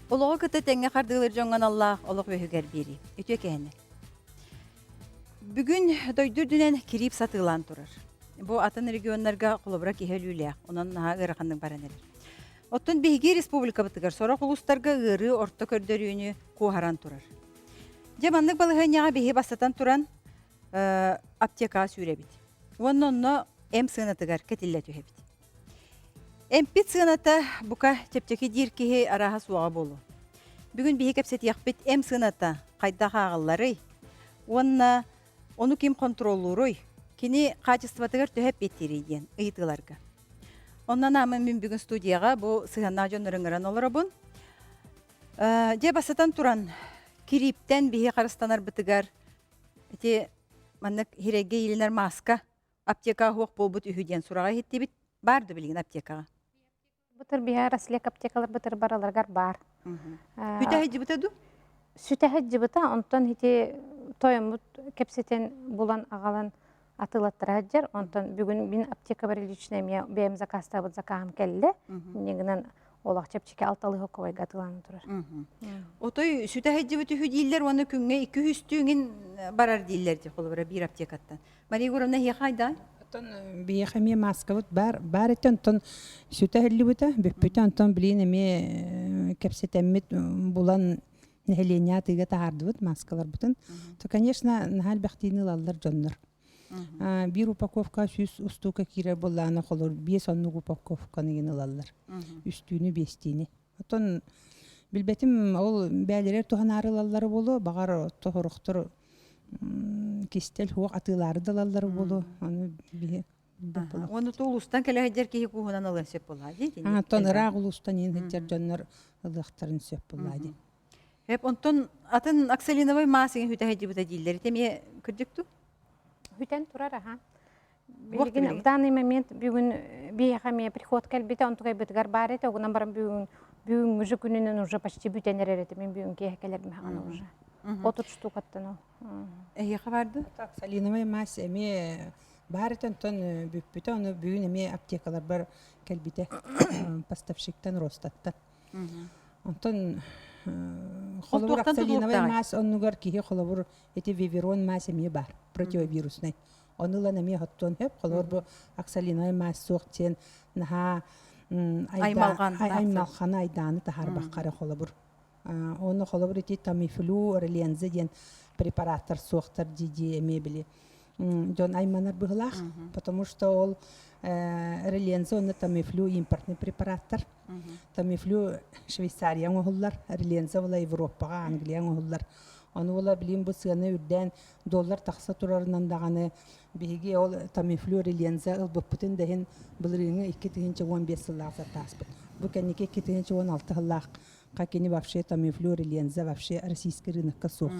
Олоҕу кытта тэҥҥэ хардыылыр дьоҥҥо аналлаах олох үөһүгэр биэрии. Үтүө кэһини. Бүгүн дойду үрдүнэн кириип сатыылаан турар. Бу атын регионнарга холобура киһи өлүүлээх, онон наһаа ыараханнык баран эрэр. Оттон биһиги республикабытыгар сорох улуустарга ыарыы орто көрдөрүүнү куоһаран турар. Дьэ маннык балаһыанньаҕа биһи бастатан туран аптекаҕа сүүрэбит. Уонна онно эм сыанатыгар кэтиллэ түһэбит. Эмпит сыаната бука чэпчэки диир киһи арааһа суоҕа буолуо. Бүгүн биһи кэпсэтиэхпит эм сыаната хайдах ааҕылларый? Уонна ону ким хонтуруоллууруй? Кини хаачыстыбатыгар төһө эппиэттиирий диэн ыйытыыларга. Онон аамын мин бүгүн студияҕа бу сыһыаннаах дьоннору ыҥыран олоробун. Дьэ бастатан туран кирииптэн биһи харыстанарбытыгар ити маннык хирэйгэ иилинэр мааска аптека суох буолбут үһү диэн сураҕа иһиттибит. Бар да билигин аптекаҕа. Бытыр биһэ Рослек аптекалар бытыр бараларгар бар. Сүтэ сылдьыбыта дуу? Сүтэ сылдьыбыта, онтон ити тойоммут кэпсэтэн булан аҕалан атыылаттара сылдьар. Онтон бүгүн мин аптекабар лично эмиэ бэйэм заказтаабыт закаһым кэллэ. Инньэ гынан олох чэпчэки алталыы хоккобайга атыыланан турар. Отой сүтэ сылдьыбыт үһү дииллэр уонна күҥҥэ икки үстүүҥүн барар дииллэр дии холобура биир аптекаттан. Мария Егоровна эһиэхэ айдаан? Оттон биһиэхэ эмиэ мааскабыт баар, баар этэ, онтон сүтэ иһиллибитэ, бүппүтэ, онтон билигин эмиэ кэпсэтэммит булан нэһилиэнньэ атыыга таһаардыбыт мааскаларбытын. То, конечно, наһаа элбэхтиини ылаллар дьоннор. Биир упаковка 100 устуука киирэр буоллаҕына, холор биэс оннук упаковканы гин ылаллар. Үстүүнү, биэстиини. Оттон билбэтим, ол бээлэрэр туһанаары ылаллара буолуо, баҕар тоһорохтор кистэл хуох атыылаары да ылаллара буолуо. Аны биһи Уонна ту улуустан кэлэ сылдьар киһи кууһунан ылыан сөп буоллаа дии. Оттон ыраах улуустан иин сылдьар дьоннор ылыахтарын сөп буоллаа дии. Эп онтон атын оксалиновай маас иҥин хүтэ сылдьыбыта дииллэр. Ити эмиэ кырдьык дуу? Хүтэн турар аха. Билигин в данный момент бүгүн биһиэхэ эмиэ приход кэлбитэ, онтукайбытыгар баар этэ, оҕунан баран бүгүн бүгүҥҥү же күнүнэн уже почти бүтэн эрэр этэ. Мин бүгүн киэһэ кэлэрим хаҕана уже. 30 штукаттан ол. Эһиэхэ бар дуу? Оксалиновай маас эмиэ баар этэ, онтон бүппүтэ, ону бүгүн эмиэ аптекаларбар кэлбитэ поставщиктан Ростаттан. Онтон холобур оксалиновай маас оннугар киһи холобур ити виверон маас эмиэ баар противовируснай. Ону ылан эмиэ хоттуон сөп. Холобур бу оксалиновай маас суох диэн наһаа аймалҕаны айдааны таһаарбакка эрэ холобур. Оны холобур ити тамифлю, реленза диэн препараттар суохтар дии-дии эмиэ били дьон айманар быһылаах, потому что ол реленза уонна тамифлю импортный препараттар. Тамифлю Швейцария оҥоһуллар, реленза була Европаҕа, Англия оҥоһуллар. Ону була билин бу сыана үрдээн доллар тахса турарынан даҕаны биһиги ол тамифлю реленза ылбыппытын да иһин былырыыҥҥы 2015 сыллаах саттааспыт. Бу кэнники 2016 сыллаах кини вообще тамифлю реленза вообще российский рынокка суох.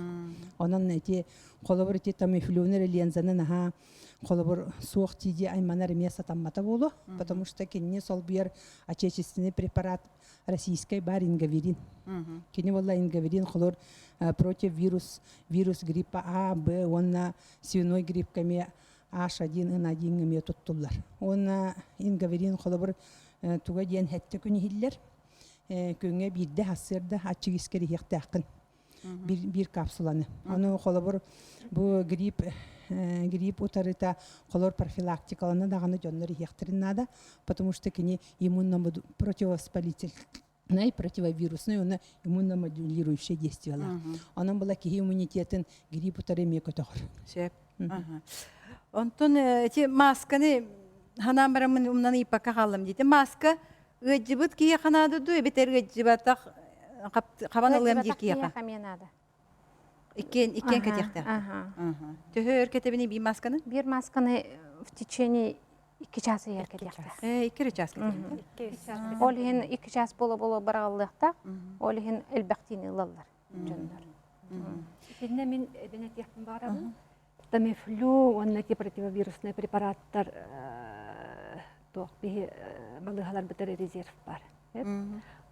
Онон ити холобур ити тамифлюны релензаны наһаа холобур суох тиийди айманар эмиэ сатаммата буолуо, потому что кинини солбуйар отечественный препарат российский бар ингаверин. Кини буолла ингаверин холор против вирус вирус гриппа А, Б уонна свиной гриппка эмиэ H1 N1 эмиэ туттуллар. Уонна ингаверин холобур туга диэн хэттэ күн иһиллэр. Күҥҥэ биирдэ сарсыарда аччык искэр иһиэхтээххин биир, биир капсуланы. Ону холобур бу грипп грипп утарыта холор профилактикалана даҕаны дьоннор иһиэхтэрин наада, потому что кини иммунно противовоспалительный, противовирусный уонна иммуномодулирующее действиелаах. Онон була киһи иммунитетын грипп утары эмиэ көтөҕөр. Сөп. Онтон эти масканы ханаан бараммын умнан ыйпакка хааллым диэтим. Маска Ыалдьыбыт киһиэхэ наада дуу, эбэтэр ыалдьыбатах хабан ылыам диир киһиэхэ? Эмиэ наада. Иккиэн, иккиэн кэтиэхтээх. Төһө өр кэтэбиний биир масканы? Биир масканы в течение икки час ыйар кэтиэхтээх. Икки эрэ час кэтэбин. Ол иһин икки час буола-буола бараҕаллыахтаах. Ол иһин элбэхтиини ылаллар дьоннор. Итиннэ мин эбэн этиэхпин баҕарабын. Тамифлю уонна ити противовируснай препараттар туох биһи балыыһаларбытыгар резерв бар.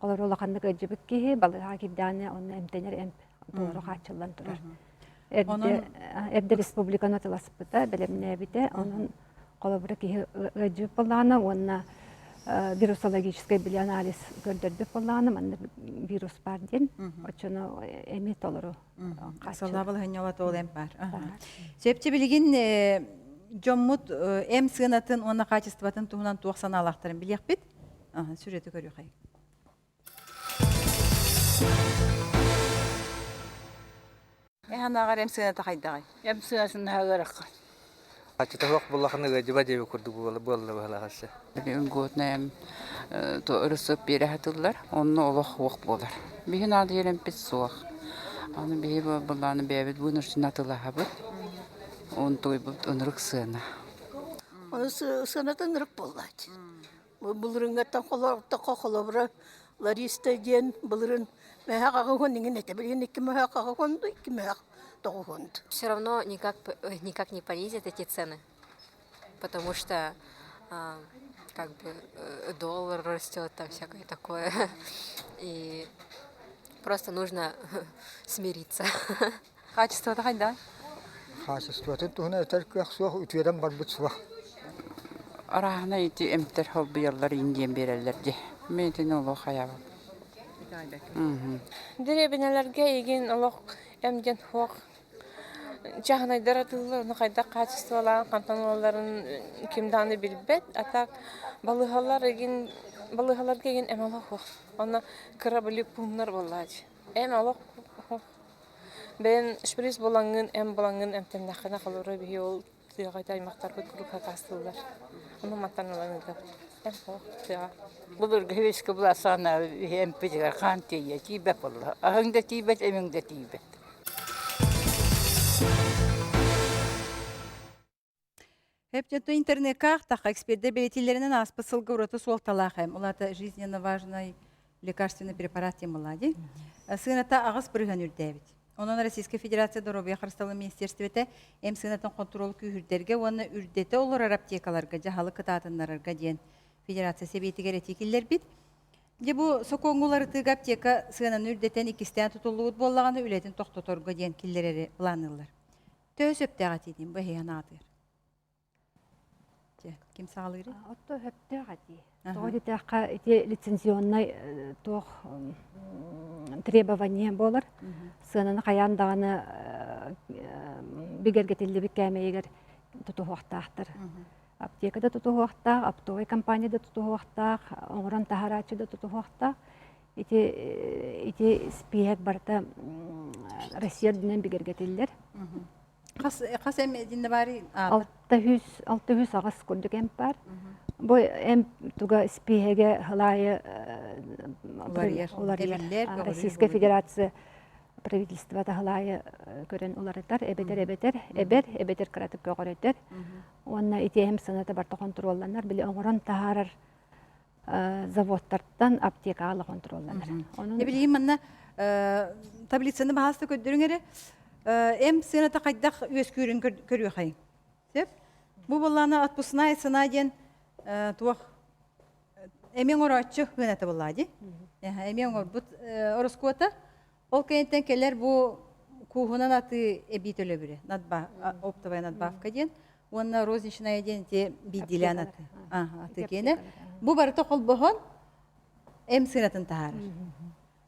Олор улаханнык ыалдьыбыт киһи балыыһаҕа киирдэҕинэ онно эмтэнэр эмп толору хааччыллан турар. Эрдэ, эрдэ республиканы атыласпыта, бэлэмнээбитэ. Онон холобура киһи ыалдьыбыт буоллаҕына уонна Вирусологическай били анализ көрдөрбүт буоллаҕына, манна вирус бар диэн, оччону эми толору Салаа балаһынньала тоол эм бар. Сөпче билигин дьоммут эм сыанатын уонна хаачыстыбатын туһунан туох санаалаахтарын билиэхпит. Сүрөтү көрүөхэй. Эһанааҕар эм сыаната хайдаҕай? Эм сыанасын наһаа Аччыта суох буллахына ыалдьыба диэби курдук буолла быһалаахасы. Годная ырысып биэрэ сатыыллар, онно олох суох буолар. Биһи наадыйар эмпит суох. Аны биһи былааны бэйэбит вынужденно атыылаһабыт. Онтуйбут ынырык сыана. Оны сыаната ынырык буоллааччы. Былырыҥҥаттан холобура Лариста диэн былырын мөһөх аҕыһын иҥин этэ. Билигин икки мөһөх аҕыһын, икки мөһөх тоҕуһун. Все равно никак, никак не понизят эти цены, потому что как бы доллар растет, там всякое такое. И просто нужно смириться. Качествота хайда? Хаачыстыбатын туһунан этэр кыах суох, үтүөрэн барбыт суох. Арааһына ити эмтэр холбуйаллар иин диэн биэрэллэр дии. Мин итини олох хайаабаппын. Дэриэбинэлэргэ игин олох эм диэн суох. Чааһынайдар атыыллар, ону хайдах хаачыстыбалаан хантан ылалларын ким даҕаны билбэт. А так балыыһалар игин балыыһаларга игин эм олох суох. Онно кыра били пууннар буоллааччы. Эм олох Бэйэн шприц булаҥҥын, эм булаҥҥын эмтэннэххинэ холобура биһи ол тыаҕа аймахтарбыт куруук хакаастыыллар. Ону мантан ылан ыытабыт. Эм суох тыаҕа. Былыргы сэбиэскэй былаас саҕана эмпитигэр хаан тиийэ тиийбэт буолла. Аһыҥ да тиийбэт, эмиҥ да тиийбэт. Эптету интернекка аахтахха, экспердэр бэлиэтииллэринэн ааспыт сылга ураты суолталаах эм, улаата жизненно важный лекарственный препарат диэн буолла дии. Сыаната 8% үрдээбит. Онон Российскай Федерация доруобуйа харыстабылын министиэристибэтэ эм сыанатын хонтуруол күүһүрдэргэ уонна үрдэтэ олорор аптекаларга дьаһалы кытаатыннарарга диэн Федерация Сэбиэтигэр этии киллэрбит. Дьэ бу сокуоҥҥа уларытыыга аптека сыананы үрдэтэн иккистээн тутуллубут буоллаҕына үлэтин тохтоторго диэн киллэрэри былаанныыллар. Төһө сөптөөх этиитин бу эһиэхэ анаатыыр? Дьэ, ким саҕалыырый? Отто сөптөөх этии. Тоҕо диэтэххэ ити лицензионнай туох требование буолар. Сыананы хайаан даҕаны бигэргэтиллибит кээмэйигэр тутуһуохтаахтар. Аптека да тутуһуохтаах, оптовай компания да тутуһуохтаах, оҥорон таһарааччы да тутуһуохтаах. Ити ити спиэк барыта Россия үрдүнэн бигэргэтиллэр. Хас хас эм динне баары 600 608 курдук эмп бар. Бу эмп туга спиэгэ хылайы уларыйар. Российская Федерация правительствота хылайы көрөн уларытар, эбэтэр эбэтэр эбэр, эбэтэр кыратык көҕөрөтөр. Уонна ити эм сыната барта контролланар, били оҥорон таһаарар заводтартан аптекаҕа хонтуруолланар. Онон билигин манна таблицаны баһаалыста көрдөрүҥ эрэ. Эм сыаната хайдах үөскүүрүн көрүөхэй. Сөп? Бу буоллаана отпускная цена диэн туох эми оҥорооччу сыаната буоллаа дии. Эми оҥорбут ороскуота. Ол кэнниттэн кэлэр бу кууһунан атыы эбии төлөбүрэ, оптовая надбавка диэн, уонна розничная диэн ити биирдиилээн атыы. Атыы киэнэ. Бу барыта холбоһон эм сыанатын таһаарар.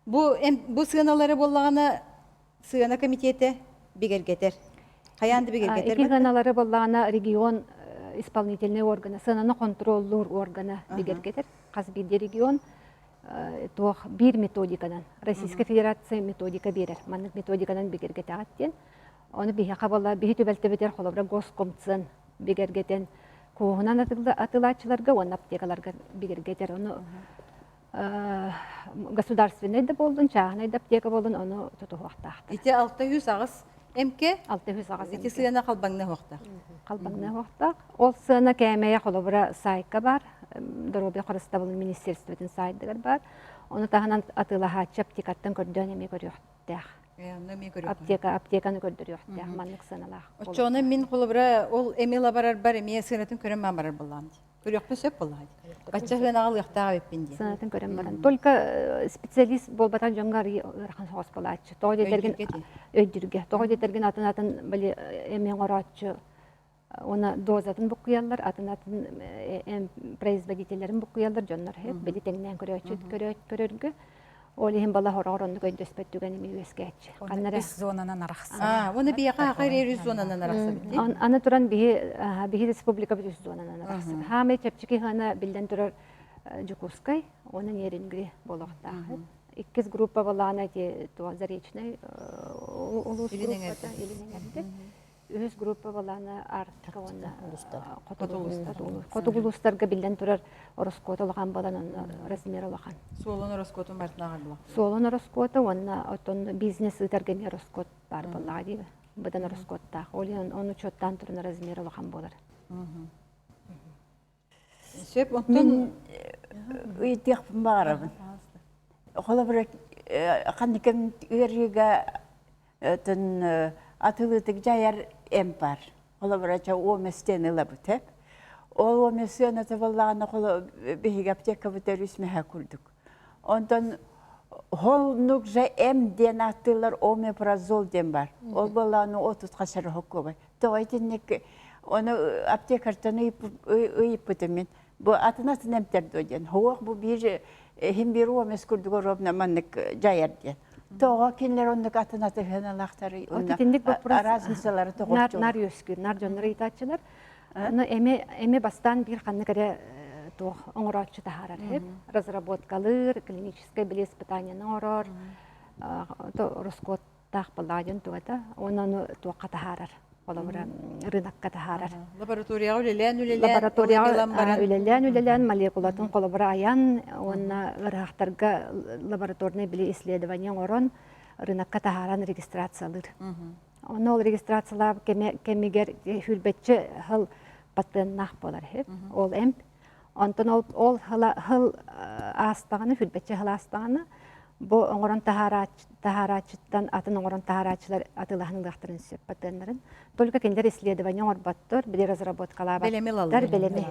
Бу бу сыаналары буоллаҕына сыана комитетэ бигэргэтэр. Хайаан да бигэргэтэр. Ити сыаналары буоллаҕына регион исполнительный органа, сыананы контроллуур органа бигэргэтэр. Хас биирдии регион туох биир методиканан Российская Федерация методика биэрэр. Маннык методиканан бигэргэтэҕит диэн. Ону биһиэхэ буолла биһи түбэлтэбитигэр холобура госкомцен бигэргэтэн кууһунан атыылааччыларга уонна аптекаларга бигэргэтэр. Ону государственнай да буоллун, чааһынай да аптека буоллун, ону тутуһуохтаахтар. Ити 608 МК 608 ити сыана халбаҥна уохтаах. Халбаҥна уохтаах. Ол сыана кээмэйэ холобура сайтка бар, доруобуйа харыстабылын министерствотын сайтыгар бар. Ону таһынан атыылаһааччы аптекаттан көрдөөн эмиэ көрүөхтээх. Аптека аптеканы көрдөрүөхтээх маннык сыаналаах. Оччоҕуна мин холобура ол эми лабарарбар эмиэ сыанатын көрөн барар буоллаам дии. Көрүөхпүн сөп буоллаҕа дии. Бачча сыанаҕа ылыахтаах эбиппин диэн. Сыанатын көрөн баран. Только специалист буолбатах дьоҥҥо арыый ыарахан соҕус буолааччы. Тоҕо диэтэргин өйдүүргэ. Тоҕо диэтэргин атын-атын били эми оҥорооччу. Уонна дозатын буккуйаллар, атын-атын производителлэрин буккуйаллар дьоннор били тэҥнээн көрөөччү көрөргө. Ол иһин бала хороҕор оннук өйдөспөт түгэн эмиэ үөскээччи. Ханна үс зонанан арахсар. Аа, уонна биһиэхэ аха үс зонанан арахсабыт. Аны туран биһи биһи республикабыт үс зонанан арахсар. Хаамай чэпчэки хана биллэн турар Дьокуускай уонна Нерюнгри буолуохтаах. Иккис группа балаана ити Заречный улуус группата Илин эҥэрдэр. Үһүс группа балаана Арктика уонна Хотугу улуустарга биллэн турар ороскуота улахан буолан онно размер улахан. Суолун ороскуотун барытын була. Суолун ороскуота уонна оттон бизнес ыытарга эмиэ ороскуот баар буоллаҕа дии. Быдан ороскуоттаах. Ол иһин ону учуоттаан туран размер улахан буолар. Сөп, оттон ыйытыахпын баҕарабын. Холобура, ханнык кэм ыарыыга тын атылыытык дьайар эмп бар. Холобура, ча уомэстиэн ылабыт, эп. Ол уомэстиэн ата буоллаҕына, биһиги аптекабыт өрүс мэһэ курдук. Онтон холнук же эм диэн ааттыыллар омепразол диэн бар. Ол буоллаҕына отут хасар хоккуобай. Тоҕо итинник ону аптекартан ыйыппытым мин. Бу атын атын эмтэр дуо диэн. Хоох бу биир иһин биир уомес курдук оруобуна маннык дьайар диэн. Тоҕо кинилэр оннук атын аты ыһыналаахтарый? Итинник вопрос разницалары нар нар үөскүүр, нар дьоннор ыйытааччылар. Ону эми эми бастаан биир ханнык эрэ туох оҥорооччу таһаарар иһип. Разработкалыыр, клиническэй били испытанияны оҥорор, ороскуот таах балаадьын тугата уонна ону туохха таһаарар холобура рынокка таһаарар лабораторияҕа үлэлээн үлэлээн лабораторияҕа үлэлээн үлэлээн молекулатын холобура айан уонна ыарыһахтарга лабораторнай били исследование оҥорон рынокка таһааран регистрациялыыр онно ол регистрациялаабыт кэмигэр сүүрбэччэ сыл патеннаах буолар ол эмп Онтон ол, ол сыл аастаҕына, сүүрбэччэ сыл аастаҕына, бу оҥорон таһаарааччыттан атын оҥорон таһаарааччылар атыылаһан ылыахтарын сөп патеннарын. Только кинилэр исследование оҥорботтор, били разработкалаабаттар, бэлэми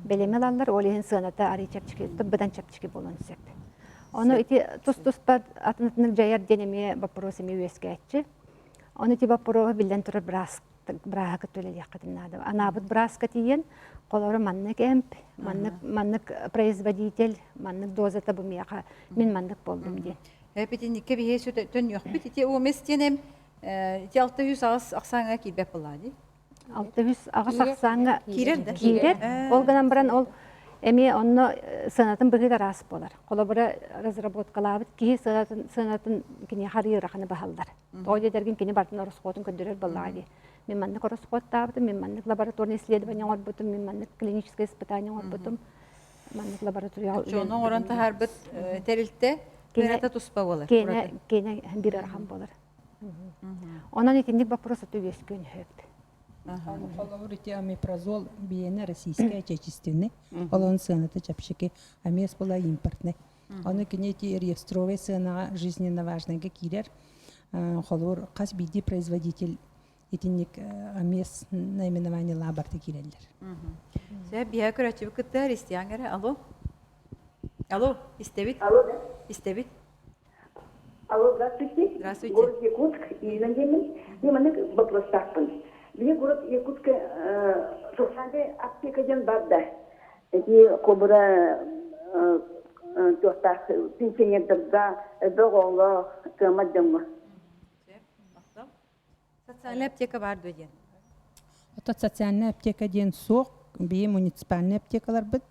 бэлэми ылаллар, ол иһин сыаната арый чэпчэки, быдан чэпчэки буолуон сөп. Ону ити тус-туспа атын-атыннык дьайар диэн эмиэ боппуруос эмиэ үөскээччи. Ону ити боппуруоһу биллэн турар быраас бырааһа кытта үлэлиэххитин наада. Анаабыт бырааска тиийэн, холоро маннык эмп, маннык маннык производитель, маннык дозата бу миэхэ, мин маннык буоллум диэн. Эпитинникке биһи төннүөхпүт. Ити омес диэн эм ити 608 ахсааҥҥа киирбэт буоллаа дии. 608 ахсааҥҥа киирэр да? Киирэр. Ол гынан баран ол эмиэ онно сыанатын быһыыта араас буолар. Холобура разработкалаабыт киһи сыанатын сыанатын киниэхэ арыый ыараханы баһаллар. Тоҕо диэтэргин кини барытын ороскуотун көрдөрөр буоллаҕа дии. Мин маннык ороскуоттаабытым, мин маннык лабораторное исследование оҥорбутум, мин маннык клиническое испытание оҥорбутум, маннык лабораторияҕа Оччону оҥорон таһаарбыт тэрилтэ киэнэ туспа буолар. Киэнэ киэнэ биир ыарахан буолар. Онон итинник вопрос ото үөскүөн сөп. Холобур ити омепразол биэнэ российскай отечественный, ол он сыаната чэпчэки, амес была импортный. Ону кини ити реестровай сыанаҕа жизненно важныйга киирэр. Холобур, хас биирдии производитель итинник амес наименованиелаах барыта киирэллэр. Сөп, биһэ көрөөччүбүт кытта Ристиан эрэ. Алло. Алло, истэбит? Истэбит. Алло, здравствуйте. Здравствуйте. Город Якутск, Ирина Демин. Мен маннык вопростаахпын. Биһи город Якутска социальный аптека диэн бар да. Эти кобура туохтаах пенсионердарга элбэх оҕолоох кыаммат дьоҥҥо. Социальная аптека бар дуо диэн? Оттон социальная аптека диэн суох. Биһи муниципальный аптекаларбыт.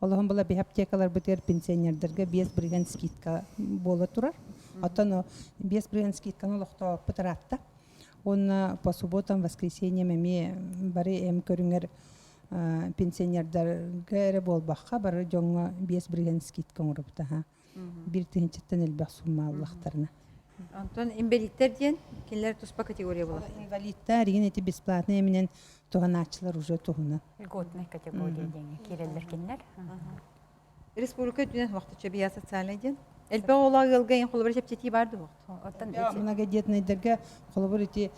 Олоһун була биһи аптекаларбытыгар пенсионердарга 5 бырыһыан скидка буола турар. Оттон 5 бырыһыан скидканы олохтооппут ыраатта. Уонна по субботам, воскресеньям эмиэ бары эм көрүҥэр пенсионердарга эрэ буолбакка бары дьоҥҥо 5 бырыһыан скидка оҥоробут аха. Биир тыһыынчаттан элбэх сумма аллахтарына. Онтон инвалидтэр диэн кинилэр туспа категория буолар. Инвалидтар игин эти бесплатный эминэн туһанааччылар уже туһунан. Льготная категория диэҥҥэ киирэллэр кинилэр. Республика үрдүнэн вахтыча бия социальный диэн. Элбэх оҕолоох ыалга эн холобур чэпчэтии бар дуо? Оттон Многодетныйдарга холобур ити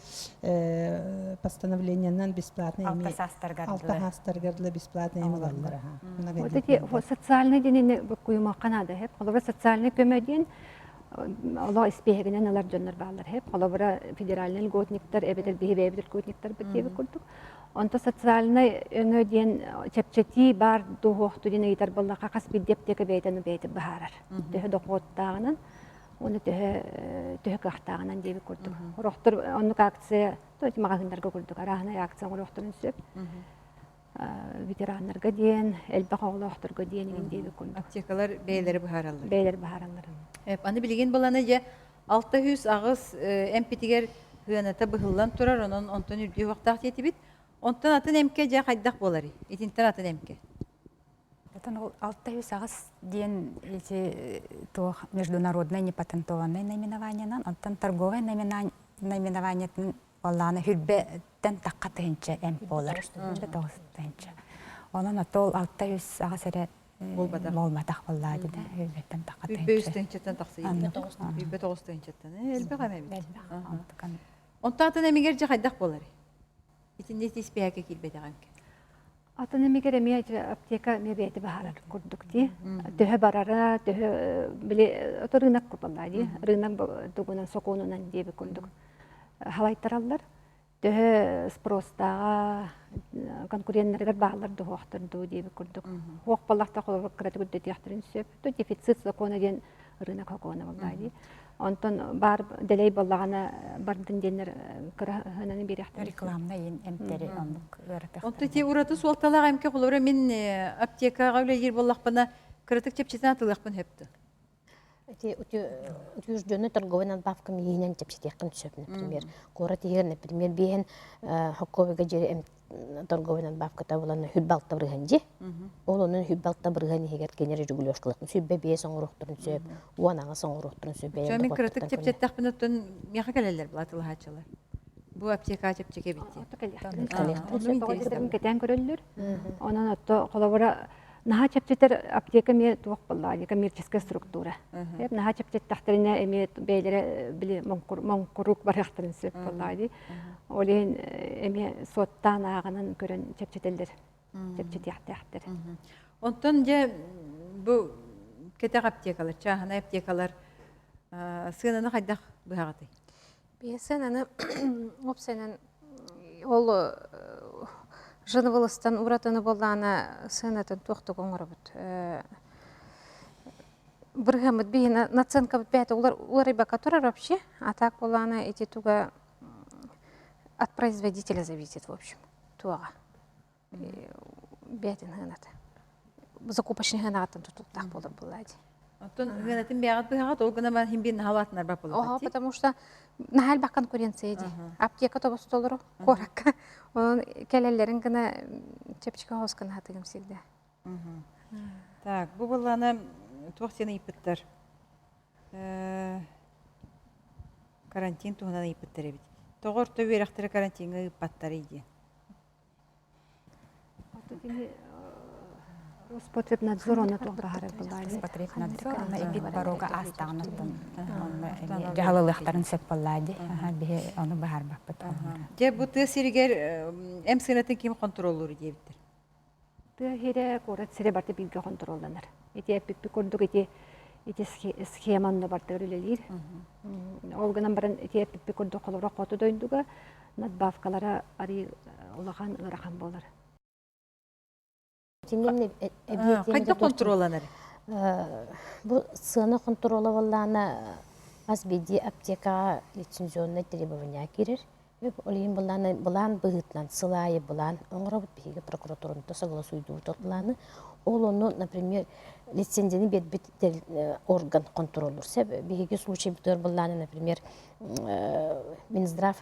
постановлениянан бесплатный алта саастаргар алта саастаргар бесплатный эми ылаллар Вот эти социальный диэн буккуйумахха наада. Холобур социальный көмө диэн. Олох испииһэгинэн ылар дьоннор бааллар хэп. Холобура федеральный льготниктар эбэтэр биһи бэйэбит льготниктарбыт диэбит курдук. Онто социальнай өҥө диэн чэпчэтии баар дуоһуохту диэн ыйытар буоллахха хас биирдии аптека бэйэтин бэйэтэ быһаарар. Төһө дохуоттааҕынан уонна төһө төһө кыахтааҕынан диэбит курдук. Орохтор оннук акция, то есть маҕаһыыннарга курдук арааһынай акция оҥоруохтарын сөп. Ветераннарга диэн, элбэх оҕолоохторго диэн иҥин диэбит курдук. Аптекалар бэйэлэри быһаараллар. Бэйэлэри быһаараллар. Аны билигин баланы дьэ 608 эмпитигэр сыаната быһыллан турар, онон онтон үрдүү уохтаах диэтибит. Онтон атын эмкэ дьэ хайдах буоларый? Итинтэн атын эмкэ. Атын ол 608 диэн эти туох международное непатентованное наименованиенан, онтон торговое наименованиетын Оллаана хүрбэттэн тахха тыһынча эмп буолар. Тоҕус тыһынча. Онон отол 608 эрэ буолбатах буоллаа дии да хүрбэттэн тахха тыһынча. Хүрбэ үс тыһынчаттан тахса Хүрбэ тоҕус тыһынчаттан. Элбэх эм эбит. Онтон атын эмигэр дьэ хайдах буолар? Итиннэ испиһэккэ киирбэтэх эмке. Атын эмигэр эмиэ аптека эмиэ бэйэтэ баһарар курдук дии. Төһө барара, төһө били ото рынок купаллаа дии. Рынок тугунан сокуонунан диэбит курдук халайтараллар. Төһө спростааҕа конкуреннарыгар бааллар дуһуохтар дуу диэбит курдук. Хуох баллахта холобур кыратык үрдэтиэхтэрин сөп. Дефицит закона диэн рынок сокуона буоллаа дии. Онтон баар дэлэй буоллаҕына бардын диэннэр кыраһынаны биэриэхтэрин Рекламнай эмтэри оннук ыаратыахтара. Онтон ити ураты суолталаах эмке холобура мин аптекаҕа үлэлиир буоллахпына кыратык чэпчэтин атылыахпын сөптө. Ити утвержденный торговый надбавка миинэн чэпчэтиэххин сөп, например. Куорат иһигэр, например, биэһэн хоккуобайга дьиэри торговый надбавката булан хүрбэ алта бырыһан дьи. Ол онон хүрбэ алта бырыһан иһигэр кинилэр регулировкаларын сүрбэ биэс оҥоруохтарын сөп, уон аҕыс оҥоруохтарын сөп. Чэ, мин кыратык чэпчэттэхпинэ оттон миэхэ кэлэллэр былаатылаһааччылар. Бу аптека чэпчэки эбит дии. Кэтээн көрөллөр. Онон отто холобура наһаа чэпчэтэр аптека эмиэ туох буоллаҕа коммерческая структура. Наһаа чэпчэттэхтэринэ эмиэ бэйэлэрэ били моҥкурук барыахтарын сөп буоллаҕа дии. Ол иһин эмиэ суоттаан ааҕынан көрөн чэпчэтэллэр, чэпчэтиэхтээхтэр. Онтон дьэ бу кэтэх аптекалар, чааһынай аптекалар сыананы хайдах быһаҕытый? Сыананы уопсайынан ол жыныбылыстан уратыны буоллаҕына сыанатын туохтук оҥоробут. Бырыһыаммыт биһиэнэ наценкабыт бэйэтэ уларыйбакка турар вообще. А так буоллаҕына ити туга от производителя зависит в общем туоҕа. Бэйэтин сыаната. Закупочный сыанаҕыттан тутулуктаах буолар буоллаа дии. Оттон сыанатын бэйэҕит быһаҕыт, ол гынан баран иһин наһаа улаатынарбат буолар. Потому что наһаа элбэх конкуренция дии. Аптека тобус-толору куоракка. Онон кэлэллэрин гына чэпчэки оҕус гына хатыгым всегда. Так, бу буоллаана туох сиэн ыйыппыттар? Карантин туһунан ыйыппыттар эбит. Тоҕо орто үөрэхтэрэ карантиҥҥа ыыппаттарый диэн. Роспотребнадзор онно туох баһарар буоллаҕай? Роспотребнадзор онно эпид порога аастаҕына онно дьаһалылыахтарын сөп буоллаа дии. Биһи ону баһарбаппыт. Дьэ бу тыа сиригэр эм сыанатын ким хонтуруоллуур диэбиттэр? Тыа сирэ, куорат сирэ барыта бииргэ хонтуруолланар. Ити эппиппит курдук ити ити схема онно барытыгар үлэлиир. Ол гынан баран ити эппиппит курдук холобура хоту дойдуга надбавкалара арыый улахан ыарахан буолар. Хайдах хонтуруолланар? Бу сыана хонтуруола буоллаҕына хас биирдии аптекаҕа лицензионнай требования киирэр. Ол иһин былаан былаан быһыытынан сыл аайы былаан оҥоробут биһиги прокуратураны согласуйдуубут ол былааны. Ол ону, например, лицензияны биэрбит орган контроллуур сөп. Биһиги случайбытыгар былааны, например, Минздрав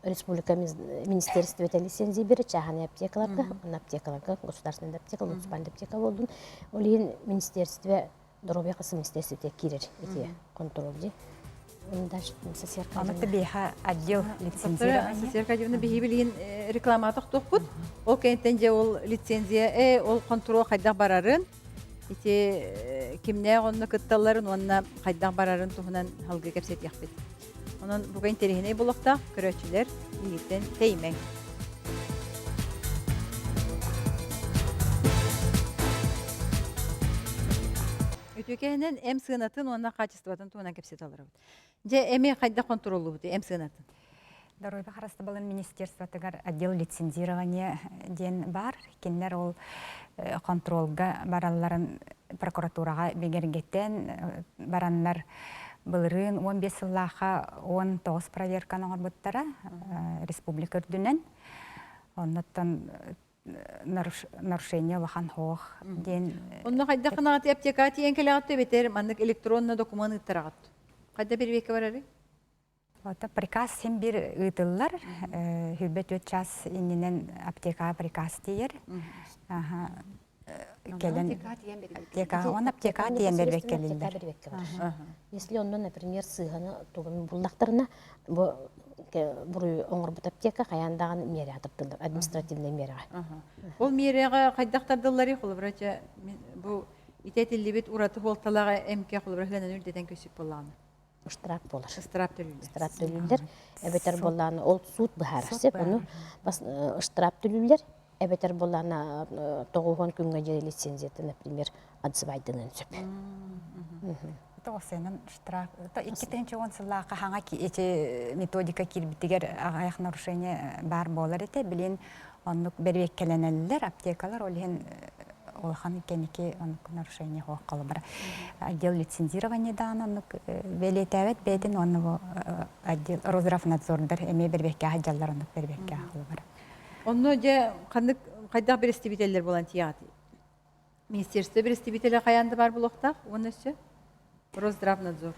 республика министерствота лицензия берет чааһынай аптекаларга, аптекаларга, государственный аптека, муниципальный аптека буоллун. Ол иһин министерство доруобуйа хас министерствота киирэр ити контроль дии. Аны биэхэ отдел лицензирования. Сосер Аркадьевна биһи билигин реклама тохтуохпут. Ол кэнниттэн дьэ ол лицензия, э, ол контрол хайдах барарын, ити кимнээх онно кытталларын уонна хайдах барарын туһунан халгыы кэпсэтиэхпит. Онон буга интэриэһинэй буолуохтаах көрөөччүлэр биһигиттэн тэйимэҥ. Үтүөкэһинэн эм сыанатын уонна хаачыстыбатын туһунан кэпсэтэ олоробут. Дьэ, эми хайдах хонтуруоллубутуй эм сыанатын? Доруобуйа харыстабылын министерствотыгар отдел лицензирования диэн баар. Кинилэр ол контролга баралларын прокуратураҕа бигэргэтэн бараннар былырыын 15 сыллаахха 19 проверканы оҥорбуттара республика үрдүнэн. Оннуттан нарушение улахан хоох диэн. Онно хайдах гынаҕыт аптека тиийэн кэлэҕит эбэтэр маннык электронно докумуон ыыттараҕыт? Хайда бирбиэккэ барарый? Ото приказ син бир ыытыллар. Хүрбэ түөрт час иннинэн аптекаҕа приказ тиийэр. Кэлэн аптека, он аптекаҕа тиийэн бэрбэккэлиллэр. Если онно, например, сыыһаны тугун буллахтарына, бу буруй оҥорбут аптека хайаан даҕаны миэрэҕэ тардыллар, административнай миэрэҕэ. Ол миэрэҕэ хайдах тардылларый? Холобура, бу ити этиллибит ураты суолталаах эмкэ холобура сыананы үрдэтэн көсүп буоллаҕына. Штраф буолар. Штраф төлүүллэр. Штраф төлүүллэр. Эбэтэр буоллаҕына ол суут быһаарар сөп. Ону штраф төлүүллэр. Эбэтэр буоллаҕына тоҕуһуон күҥҥэ диэри лицензията, например, отзывайданыан сөп. Тоҕусайынан штраф. 2010 сыллаахха хаҥа ити методика киирбитигэр аҕыйах нарушение баар буолар этэ. Билин оннук бэрэбиэркэлэнэллэр аптекалар, ол иһин улахан кэнники оннук нарушение суох холобура. Отдел лицензирования даҕаны оннук бэлиэтээбэт бэйэтин уонна бу отдел Росздравнадзордар эмиэ бэрбэккэ сылдьаллар оннук бэрбэккэ холобура. Онно дьэ ханнык хайдах бэрэстэбиитэллэр буолан тиийэҕитий? Министерство бэрэстэбиитэлэ хайаан да баар буолуохтаах уонна өссө Росздравнадзор.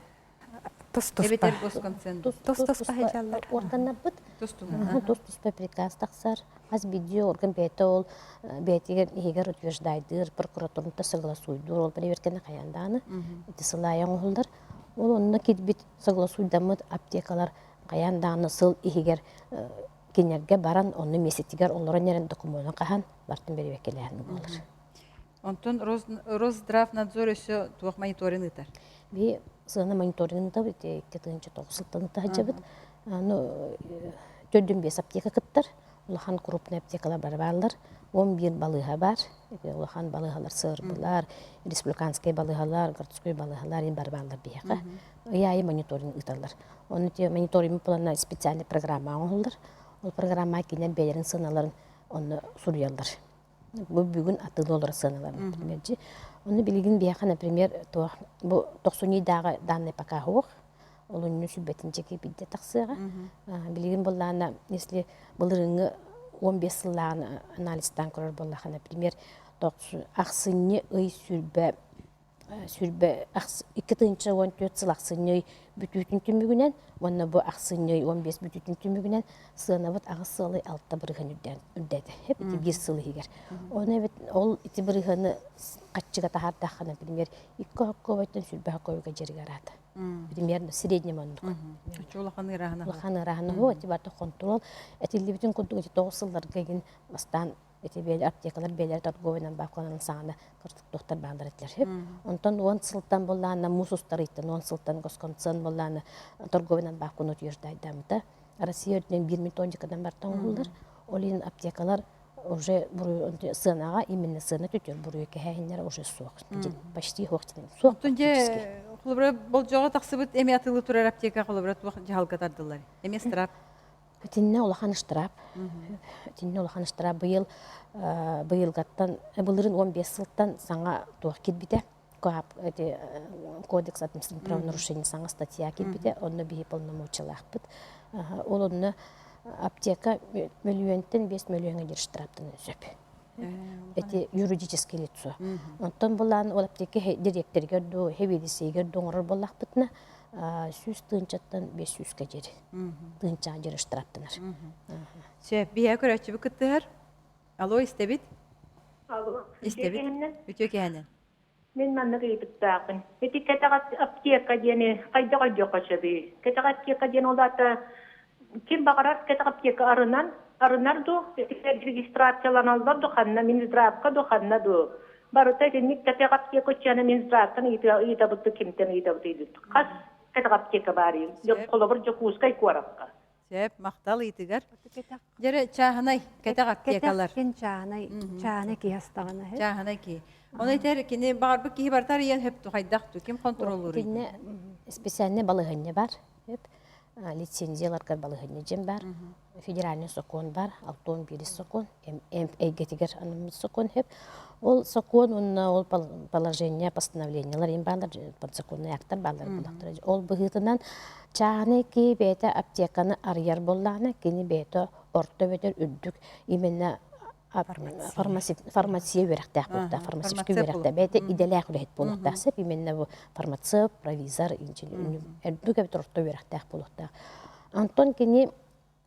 Тус-туспа. Эбэтэр госконцент. Тус-туспа сылдьаллар. Органнарбыт Тус-туһунан. Тус-туспа приказ тахсар. Хас биирдии орган бэйэтэ ол бэйэтигэр иһигэр утверждайдыыр, прокуратураны согласуйдуур, ол проверканы хайаан даҕаны ити сылаайа оҥоһуллар. Ол онно киирбит согласуйдаммыт аптекалар хайаан даҕаны сыл иһигэр кинилэргэ баран онно миэстэтигэр олорон эрэн докумуону хаһан бартын бэрэбиэркэлээһин буолар. Онтон Росздравнадзор өссө туох мониторинг ыытар? Би сыана мониторинг ыытабыт, 2 9 сылтан ыыта сылдьабыт. Ну, төрдүн биэс аптека кыттар. Улахан крупный аптекалар бары бааллар. 11 балыыһа бар. Улахан балыыһалар сыарбылар, республиканскай балыыһалар, городской балыыһалар бары бааллар биһиэхэ. Ый аайы мониторинг ыыталлар. Оны те мониторинг плана специальный программа оҥоһуллар. Ол программа кинилэр бэйэлэрин сыаналарын онно суруйаллар. Бу бүгүн атыылыы олорор сыаналар, например, Оны билигин биһиэхэ, например, туох бу тохсунньуйдааҕы данный пока суох. Олунньу сүлбэтинчики биирдэ тахсыаҕа. Билигин буоллаҕына, если былырыыҥҥы 15 сыллааҕын анализтаан көрөр буоллахха, например, ахсынньы ый сүрбэ сүрбэ 2014 сыл ахсынньы ый бүтүүтүн түмүгүнэн уонна бу ахсынньы ый 15 бүтүүтүн түмүгүнэн сыанабыт аҕыс сыалай алта бырыһыан үрдээтэ. Ити биир сыл иһигэр. Оны эбит ол ити бырыһыаны хаччыга таһаардахха, например, икки хоккобойтон сүрбэ хоккобойга дьэригэр аата. Примерно среднем оннук. Улахан ыараһына. Улахан ыараһына хо ити барта контрол этиллибитин курдук ити тоҕус сылларга игин бастаан ити бэйэ аптекалар бэйэлэрэ торговыйынан баакаланан саҕана кырдык бааллар этилэр. Онтон уон сылтан буоллаана муус устарыйтан уон сылтан госкомцен буоллаана торговыйынан бааккуну утверждайдаммыта. Россия үрдүнэн биир методикадан бартан оҥоһуллар. Ол иһин аптекалар уже сыанаҕа именно сыана түтүөр буруйу кэһээһиннэрэ уже суох. Почти суох суох. Оттон дьэ холобура болдьоҕо тахсыбыт эми атылыы турар аптека холобура туох дьаһалга тардыллар? Эмиэ штраф. Итиннэ улахан штраф. Итиннэ улахан штраф быйыл быйылгаттан былырын 15 сылтан саҥа туох киирбитэ. Кодекс административных правонарушений саҥа статья киирбитэ. Онно биһи полномочиялаахпыт. Ол онно аптека мөлүйүөнтэн 5 мөлүйүөҥҥэ диэри штрафтанан сөп. Эти юридическое лицо. Онтон булаан ол аптека дириэктэригэр дуу, хэбиэдиссэйигэр дуу оҥорор буоллахпытына, сүүс тыынчаттан бес сүүскэ диэри тыынчаҕа диэри штрафтанар. Сөп, биһиэхэ көрөөччүбүт кыттыһар. Алло, истэбит? Алло, Истэбит. Үтүө киһинэн. Мин маннык ыйытыктаахпын. Ити кэтэх аптека диэни хайдах өйдүөххэ сөбүй? Кэтэх аптека диэн ол аата ким баҕарар кэтэх аптека арынан, арынар дуу, регистрацияланаллар дуу ханна, Минздравка дуу ханна дуу. Барыта итинник кэтэх аптека уччана Минздравтан ыйытабыт кимтэн ыйытабыт ыйдыт. Хас кэтэх аптека баарый? Холобур, Дьокуускай куоракка. Сөп, махтал ыйытыгар. Дьэрэ чааһынай кэтэх аптекалар. Кэтэх чааһынай, чааһынай киһи астаҕына. Чааһынай киһи. Оны этэр кини баҕарбыт киһи барыта арыйан хөп хайдах ту ким контроллуур? Кинне специальный балыһынньа бар. Лицензияларгар балыһынньа дьин бар. Федеральный сокуон бар, алтон биирис сокуон, эйгэтигэр анаммыт сокуон хөп. Ол сокуон уонна ол положение, постановлениелар им баалар, подзаконный актар баалар булахтар. Ол быһыытынан чааһынай киһи бэйэтэ аптеканы арыйар буоллаҕына, кини бэйэтэ орто эбэтэр үрдүк именно фармация үөрэхтээх буолуохтаах, фармацевтическай үөрэхтээх, бэйэтэ идэлээх үлэһит буолуохтаах сөп, именно бу фармацевт, провизор, үрдүк эбэтэр орто үөрэхтээх буолуохтаах. Онтон кини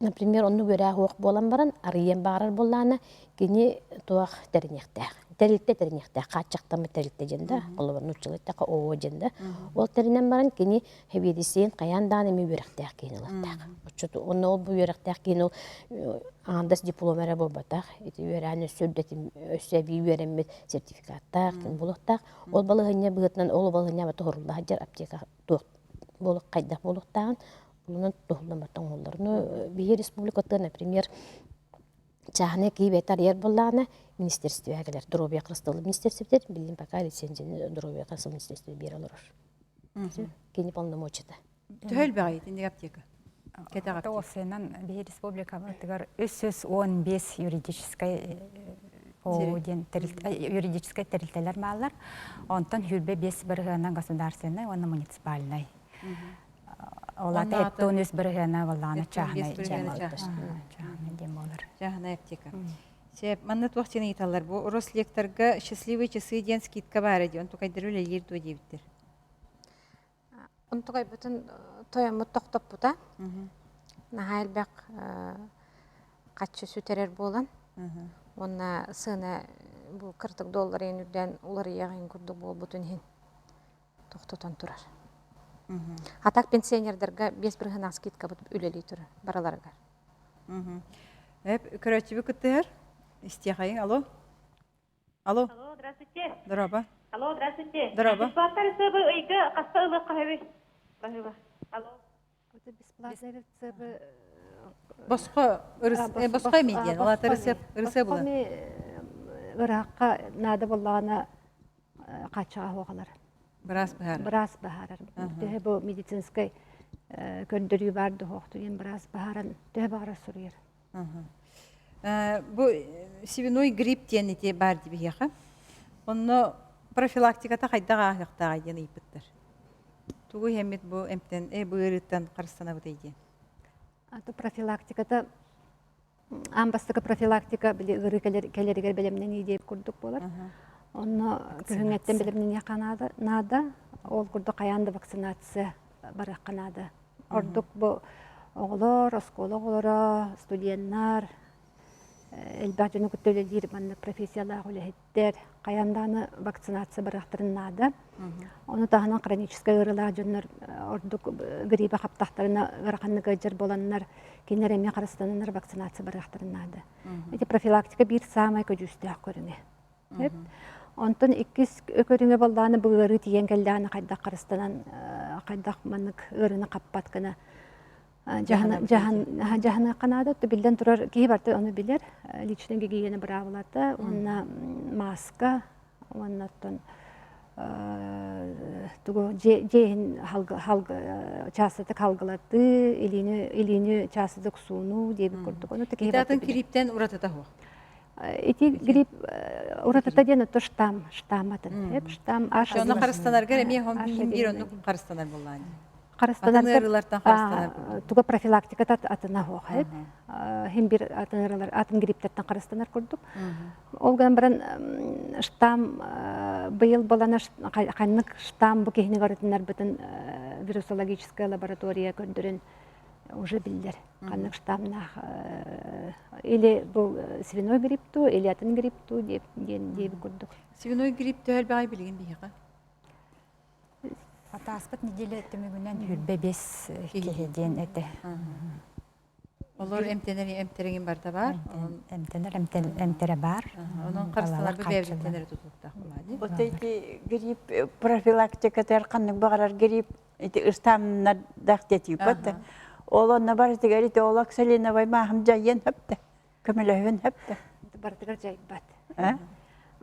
Например, оннук үөрэх уох буолан баран, арыйан баарар буоллаана, кини туох тэриниэхтээх. Тэрилтэ тэриниэхтээх, хааччахтаммыт тэрилтэ диэн да, холобур нууччалыы эттэххэ ООО диэн да. Ол тэринэн баран кини сэбиэдиссэйин хайаан даҕаны эмиэ үөрэхтээх киһини ылыахтаах. Оччоту онно ол бу үөрэхтээх киһини ол аҥардас диплом эрэ буолбатах, ити үөрээн өссө үрдэтин өссө эбии үөрэммит сертификаттаах ким буолуохтаах. Ол балаһыанньа быһыытынан ол балаһыанньа тоһорулла сылдьар аптека туох буолуох хайдах буолуохтааҕын Онон туһулламмат оҥоһуллар. Ну, биһи республиката, например, чааһынай киһи бэйэтэ арыйар буоллаҕына, министерствоҕа кэлэр. Здоровье харыстабыл министерствотыгар билигин пока лицензияны здоровье харыстабыл министерство биэрэ олорор. Кини полномочията. Төһө элбэҕий итинник аптека? Кэтэх аптека. Тоосынан биһи республикабытыгар 315 юридическай ООО диэн юридическай тэрилтэлэр бааллар. Онтон хүрбэ 5 бырыһыанан государственнай уонна муниципальнай. Ол ата эттон үс бырыһыана баллаана чааһынай чааһынай диэн буолар. Чааһынай аптека. Сөп, манна туох диэн ыйыталлар бу Рослекторга счастливые часы диэн скидка баара дии, онтукайдары үлэлиир дуо диэбиттэр. Онтукайбытын тойоммут тохтоппута. Наһаа элбэх хаччы сүтэрэр буолан. Уонна сыана бу кырдык долларын үрдээн уларыйаҕын курдук буолбутун иһин тохтотон турар. А так пенсионердарга 5 бырыһынаах скидкабыт үлэлии турар бараларыгар. Эп көрөөччүбү кыттыһар. Истиэхэйиҥ, алло. Алло. Алло, здравствуйте. Здорово. Алло, здравствуйте. Здорово. Бесплатно рецепты ыйга хаста ылыахха сөбүй? Баһыыба. Алло. Бесплатно рецепты Босхо босхо эми диэн, ол ата ырысыап ырысыап була. Ыраахха наада буоллаҕына хааччаҕа суох Быраас быһаарар. Быраас быһаарар. Төһө бу медицинскэй көрдөрүү баар дуһуохту диэн быраас быһааран төһө баҕарар суруйар. Бу свиной грипп диэн ити баар дии биһиэхэ. Онно профилактиката хайдах ааһыахтааҕый диэн ыйыппыттар. Тугу иһэммит бу эмтэн, бу ыарыыттан харыстанабытый диэн. Аты профилактиката аан бастакы профилактика били ыарыы кэлэригэр бэлэмнэнии диэбит курдук буолар. Онно күһүҥҥэттэн бэлэмнэниэххэ наада. Ол курдук хайаан да вакцинация барыахха наада. Ордук бу оҕолор, оскуола оҕолоро, студеннар, элбэх дьону кытта үлэлиир маннык профессиялаах үлэһиттэр хайаан даҕаны вакцинация барыахтарын наада. Ону таһынан хроническай ыарыылаах дьоннор ордук гриппэ хаптахтарына ыараханнык ыалдьар буоланнар кинилэр эмиэ харыстананнар вакцинация барыахтарын наада. Ити профилактика биир саамай көдьүүстээх көрүҥэ. Онтон иккис көрүҥэ буоллаҕына бу ыарыы тиийэн кэллэҕинэ хайдах харыстанан хайдах маннык ыарыыны хаппат гына дьаһаныахха наада. Биллэн турар киһи барыта ону билэр. Личнэй гигиена быраабылата уонна мааска уонна оттон тугу дьиэ иһин чаастатык халгылатыы, илиини илиини чаастатык суунуу диэбит курдук. Ону киһи атын грипптэн уратыта суох. Ити грипп уратыта диэн ото штамм, штамм атын. Штамм H. Ону харыстанаргар эмиэ биир оннук харыстанар буоллаан. Харыстанаргар туга профилактиката атына суох. Хим бир атын ыарыылар атын грипптертэн харыстанар курдук. Ол гынан баран штамм быйыл балана ханнык штамм бу киһини барытыннарбытын вирусологическая лаборатория көрдөрөн уже биллэр. Ханнык штаммнаах или бу свиной грипп туу, или атын грипп туу диэн диэбит курдук. Свиной грипп төһө элбэҕий билигин биһиэхэ? Атааспыт неделя түмүгүнэн хүрбэ бес киһи диэн этэ. Олор эмтэнэр эмтэригин барда бар. Эмтэнэр эмтэрэ бар. Онон харыстанарга бэйэбититтэн эрэ тутулуктаах буолаа Вот эти грипп профилактикатыгар ханнык баҕарар грипп ити ыстаамнардаах тиэтийбэт. Ол онно барытыгар ити ол оксалиновай мааһым дьайыан сөптө, көмөлөһүөн сөптө. Барытыгар дьайбат.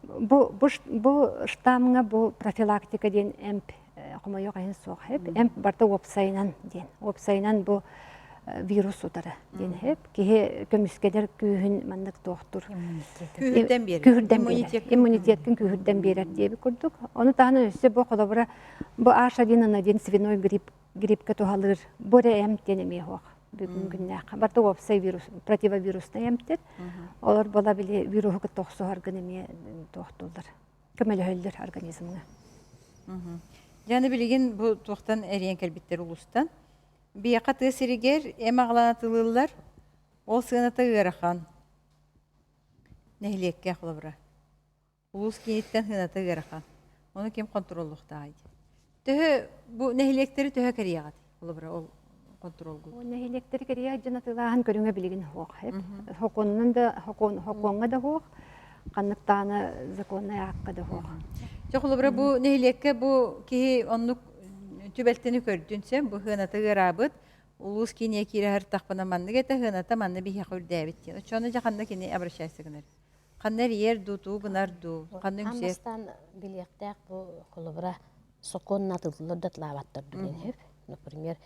Бу, бу, бу штаммҥа бу профилактика диэн эмп хомойуох иһин суох хэп. Эмп барыта уопсайынан диэн. Уопсайынан бу вирус утары диэн хэп. Киһи көмүскэнэр күүһүн маннык туохтур. Күүһүрдэн биэрэр. Күүһүрдэн биэрэр. Иммунитеткин күүһүрдэн биэрэр диэбит курдук. Ону таһынан өссө бу холобура бу H1N1 свиной грипп гриппкэ туһалыыр бу эрэ эмп диэн эмиэ суох бүгүн күннээххэ. Барыта уопсай вирус, противовируснай эмтэр. Олор буола били вируһу кытта охсуһаргын эмиэ туохтууллар, көмөлөһөллөр организмҥа. Дьэ, билигин бу туохтан эрийэн кэлбиттэр улуустан. Биһиэхэ тыа сиригэр эм аҕалан атылыыллар, ол сыаната ыарахан. Нэһилиэккэ холобура. Улуус кииниттэн сыаната ыарахан. Ону ким хонтуруоллуохтааҕый? Төһө бу нэһилиэктэри төһө кэрийэҕит? Холобура, ол хонтуруолгут. Нэһилиэктэри кэрийэ дьон атыылааһын көрүҥэ билигин суох. Хокуонунан да хокуон хокуоҥҥа да суох, ханнык даҕаны законнай аакка да суох. Чэ, холобура, бу нэһилиэккэ бу киһи оннук түбэлтэни көрдүн сен, бу сыаната ыараабыт, улуус киинигэр киирэ сырыттахпына маннык этэ, сыаната манна биһиэхэ үрдээбит диэн. Оччоҕуна дьэ ханна кини обращайся гынар? Ханна эрийэр дуу, тугу гынар дуу, ханна Аан үҥсэр? бастаан билиэхтээх бу холобура сокуон атыллар да атлаабаттар диэн сөп. Например,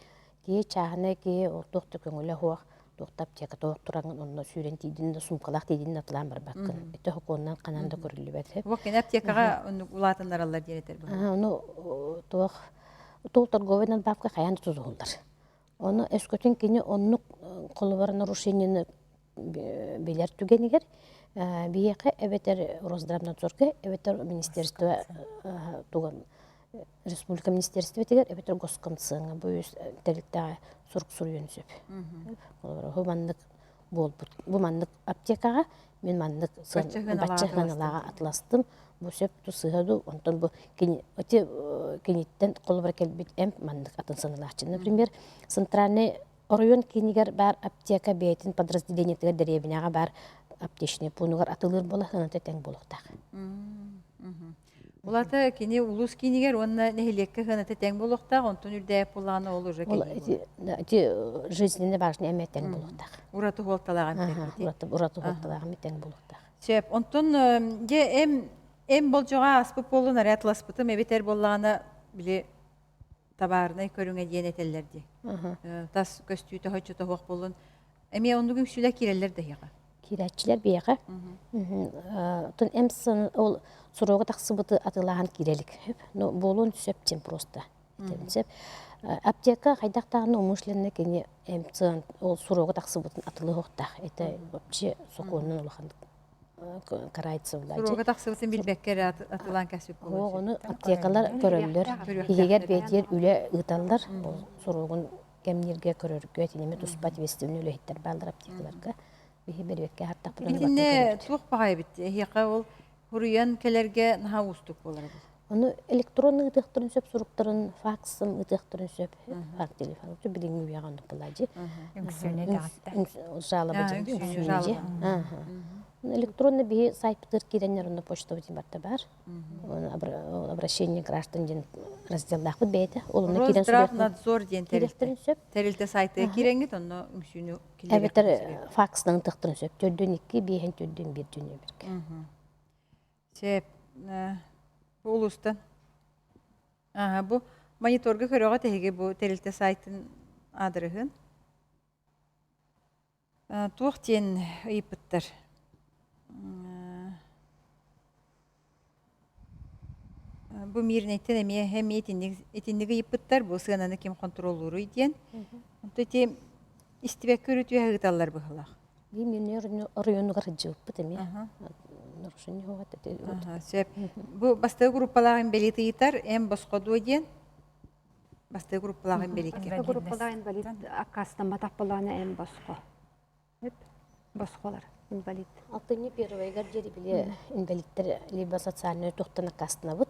киһи чааһынай киһи ол туох да көҥүлэ суох, туох да аптека туох тураҥын онно сүүрэн тиийдин да суумкалаах тиийдин да атылаан барбаккын. Ити сокуонунан ханан да көрүллүбэт сөп. Уох кини аптекаҕа оннук улаатыннараллар диэн этэр быһыылаах. Ону туох тул торговый надбавка хайаан да тутуһуллар. Ону өскөтүн кини оннук холобура нарушениены билэр түгэнигэр биһиэхэ эбэтэр Росздравнадзорга эбэтэр министерство туган республика министерствотыгар эбэтэр госкомцеҥҥа бу үс тэрилтэҕэ сурук суруйуон сөп. Бу маннык буолбут бу маннык аптекаҕа мин маннык бачча сыаналааҕа атыластым бу сөп ту сыыһа дуу онтон бу кини ити киниттэн холобура кэлбит эмп маннык атын сыаналааччы например центральный Оройуон киинигэр баар аптека бэйэтин подразделениетыгар дэриэбинэҕэ баар аптечный пуунугар атылыыр буола сыаната тэҥ буолуохтаах. Улата кини улуус киинигэр уонна нэһилиэккэ сыаната тэҥ буолуохтаах, онтон үрдээп буоллаҕына ол уже кэлии Ити жизненно важный эмэ тэҥ буолуохтаах. Ураты хуолталаах эмэ Ураты хуолталаах эмэ тэҥ буолуохтаах. Сөп. Онтон дьэ эм эм болдьоҕо ааспыт буоллун арай атласпытым эбэтэр буоллаҕына били табаарынай көрүҥэ диэн этэллэр дии. Тас көстүүтэ соччото суох буоллун. Эмиэ оннук үҥсүүлэр киирэллэр да эһиэхэ? Киирээччилэр биһиэхэ. Оттон МСН ол суруга тахсыбыты атыылаһан киирэ илик. Ну, буолуон сөп диэн просто. Сөп. Аптека хайдах даҕаны умышленный кини МЦН ол суруга тахсыбытын атылыһыахтаах. Это вообще сокуонунан улахан карается Суруга тахсыбытын билбэккэ эрэ атылаан кэспит буолуо. Ону аптекалар көрөллөр. Иһигэр бэйэтигэр үлэ ыыталлар. Ол суругун кэмнииргэ көрөргө итиннэ туспа ответственный үлэһиттэр бааллар аптекаларга. Биһи бэрбэккэ хартахпытын Итиннэ туох баҕай эбит? Эһиэхэ ол хуруйан кэлэргэ наһаа уустук буолар эбит. Ону электронный ыытыахтарын сөп суруктарын, факсын ыытыахтарын сөп. Факс телефон билиҥҥи үйэҕэ оннук буолаадьы. Үҥсүүнү даҕатта. Жалоба үҥсүүнү Электронный биһи сайтпытыгар киирэннэр онно почтабыт барта бар. Обращение граждан диэн разделлаахпыт бэйэтэ. Ол онно киирэн Росздравнадзор диэн тэрилтэ. сөп. Тэрилтэ сайтыгар киирэҥҥит онно үҥсүүнү Эбэтэр факсынан тыхтарын сөп. Төрдүн икки, биэһин төрдүн биир дьүнү бирге. Сөп. Бу улуустан. Аха, бу мониторга көрөҕө тэһиги бу тэрилтэ сайтын аадырыһын. Туох диэн ыйыппыттар? Бу Мирнэйтэн эмиэ эмиэ итинник итинник ыйыппыттар, бу сыананы ким хонтуруоллууруй диэн. Онто ити истибэккэ өрүтүө ыыталлар быһыылаах. Мин оройуонугар сылдьыбыппыт эмиэ. Нарушение Сөп. Бу бастакы группалаах инбэлиит ыйытар, эн босхо дуо диэн. Бастакы группалаах инбэлииккэ. Бастакы группалаах инвалид аккаастамматах буоллаҕына эн босхо. Босхолор инвалид. Алтынньы первойгар диэри били инвалидтэр либо социальнай туохтан аккаастанабыт,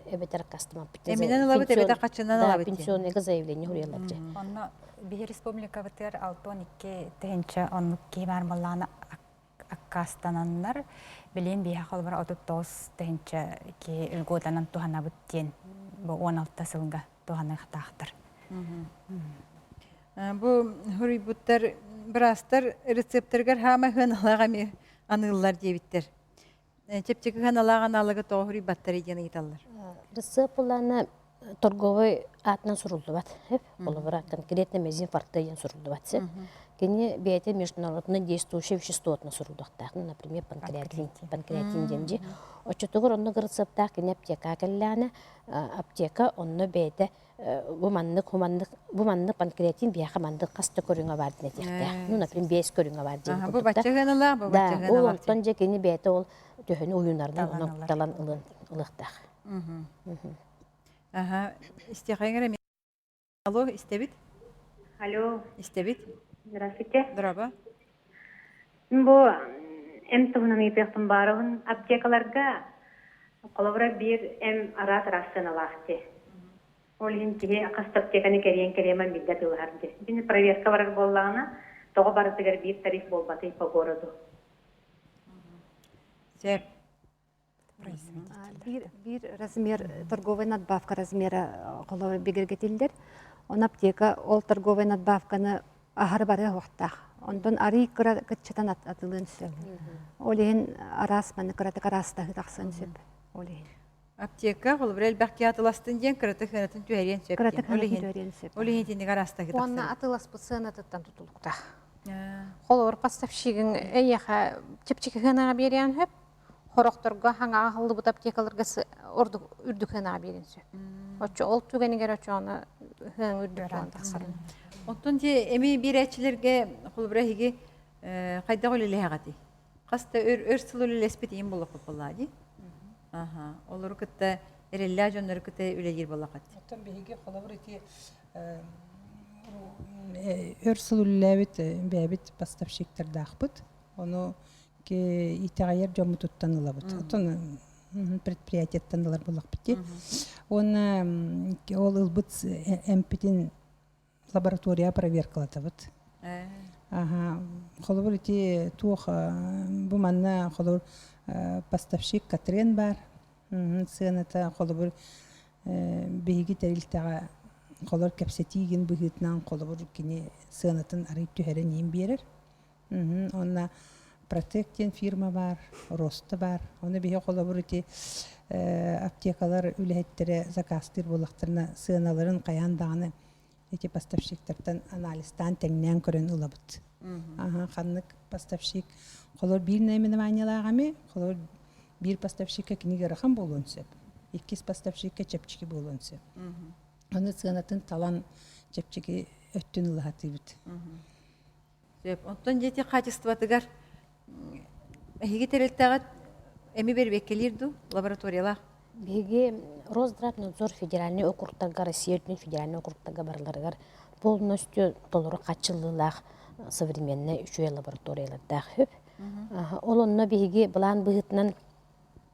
эбэтэр аккаастамаппыт. Эминэн ылабыт, эбэтэр хаччынан ылабыт. Пенсионныйга заявление хуруйаллар дьэ. Онно биһи республикабытыгар 62 тыһыынча оннук киһи баар буоллаҕына аккаастананнар, билигин биһиэхэ холобура 39 тыһыынча киһи льготанан туһанабыт диэн бу 16 сылга туһаныахтаахтар. Бу суруйбуттар быраастар рецептэригэр хаама сыаналаах эми аныыллар диэбиттэр. Чэпчэки сыаналаах аналогы тоҕо суруйбаттар диэн ыйыталлар. Рецепт буллаана торговый аатынан суруллубат. Холобура, конкретно мезин форте диэн суруллубат. Кини бэйэтэ международно действующее веществотuna суруллуохтаах. Например, панкреатин, панкреатин диэн дьи. Оччотугар оннук рецептаах кини аптека кэллэҕинэ, аптека онно бэйэтэ бу маннык хуманнык бу маннык панкреатин биһиэхэ маннык хас да көрүҥэ баар диэн этиэхтээх. Ну, например, биэс көрүҥэ баар диэн Бу бачча гыналаах, бу бачча Да, ол онтон дьэ кини бэйэтэ ол төһөнү уйунарынан онон талан ылын ылыахтаах. Аха, истиэхэҥ Алло, истэбит? Алло. Истэбит. Здравствуйте. Здорово. Бу эм туһунан ыйытыахпын баарабын. Аптекаларга холобура биир эм араас араас сыаналаах дии. Ол иһин киһи хас да аптеканы кэрийэн кэриэмэн билбэт ылыһар дии. Итини проверка барар буоллаҕына, тоҕо барытыгар биир тариф буолбатый по городу? Сөп. Биир, биир размер торговая надбавка размера холобур бигэргэтиллэр. Он аптека ол торговая надбавканы аһары барыа уохтаах. Онтон арый кыра кыччатан атылыан сөп. Ол иһин араас манна кыратык араастаһыы тахсыан сөп. Ол иһин. Аптека холобур элбэх киһи атыластын диэн кыратык сыанатын түһэриэн сөп. Кыратык сыанатын түһэриэн сөп. Ол иһин итинник араастаһыы тахсар. Уонна атыласпыт сыанатыттан тутулуктаах. Холобур, поставщигыҥ эйиэхэ чэпчэки сыанаҕа биэриэн сөп, хорохторго хаҥаҕа аһыллыбыт аптекаларга ордук үрдүк сыанаҕа биэриэн сөп. Оччо ол түгэнигэр оччоҕуна сыанаҥ үрдүк буолан тахсар. Оттон дьэ эми биэрээччилэргэ холобура эһиги хайдах үлэлэһэҕитий? Хас да өр өр сыл үлэлэспит ийэм буолуохпут буоллаа дии. Аха. Олору кытта эрэллээх дьоннору кытта үлэлиир буоллаххыт. Оттон биһиги холобур ити өр сыл үлэлээбит бэйэбит поставщиктардаахпыт. Ону итэҕэйэр дьоммутуттан ылабыт. Оттон предприятиеттан ылар буоллахпыт дии. Уонна ол ылбыт эмпитин лаборатория проверкалатабыт. Аха, холобур ити туох бу манна холобур поставщик Катрен бар. Сыаната холобур биһиги тэрилтэҕэ холор кэпсэтиигин быһыытынан холобур кини сыанатын арый түһэрэн иин биэрэр. Онно Протек диэн фирма баар, Роста баар. Ону биһи холобур ити аптекалар үлэһиттэрэ заказтыыр буоллахтарына сыаналарын хайаан даҕаны ити поставщиктартан анализтаан тэҥнээн көрөн ылабыт. Аха, ханнык поставщик холор биир наименованиелаах эми, холор биир поставщикка кини ыарахан буолуон сөп, иккис поставщикка чэпчэки буолуон сөп. Ону сыанатын талан чэпчэки өттүн ылаһатыыбыт. Сөп. Онтон дьиэти хаачыстыбатыгар эһиги тэрилтэҕит эми бэрбиэккэлиир дуу лабораториялаах? Биһиги Росздравнадзор федеральнай округтарга Россия үрдүнэн федеральнай округтарга барыларыгар полностью толору хааччыллыылаах современнай үчүгэй лабораториялардаах үп. Ол онно биһиги былаан быһыытынан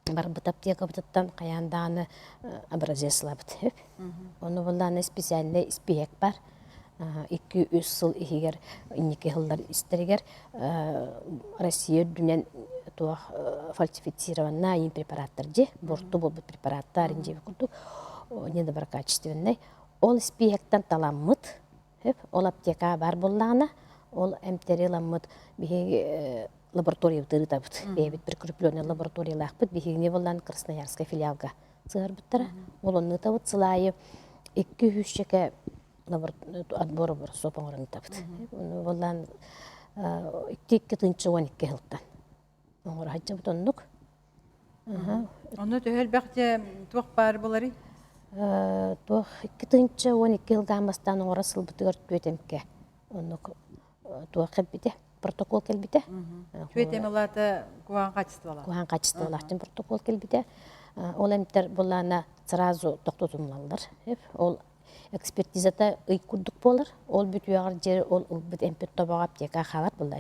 барбыт аптекабытыттан хайаан даҕаны образец ылабыт. Ону былааны специальный испииһэк бар. 2-3 сыл иһигэр инники сыллар истэригэр Россия үрдүнэн туох фальсифицированная им препараттар дьи, борту буолбут препараттар дьи курдук недоброкачественный. Ол испииһэктэн таламмыт, ол аптека бар буоллаҕына, ол эмтэри ыламмыт биһиги лабораториябытын ыытабыт. Бэйэбит прикрепленный лабораториялаахпыт. Биһигини булан Красноярскай филиалга сыһарбыттара. Ол онно ыытабыт сыл аайы 200 отбор образцов оҥорон ыытабыт. Ону булан 2 12 сылтан оҥоро сылдьабыт оннук. Онно төһө элбэх дьэ туох баар буоларый? Туох 2012 сылдаан бастаан оҥоро сылбытыгар түөтэмкэ оннук туох кэлбитэ, протокол кэлбитэ. Түөтэм ылаата куһаҕан качестволаах. Куһаҕан качестволаах диэн протокол кэлбитэ. Ол эмтэр булаана сразу тохтотуллаллар. Ол экспертизата ый курдук буолар. Ол бүтүөҕэр диэри ол ылбыт эмпит тобоҕо аптека хаалар буолла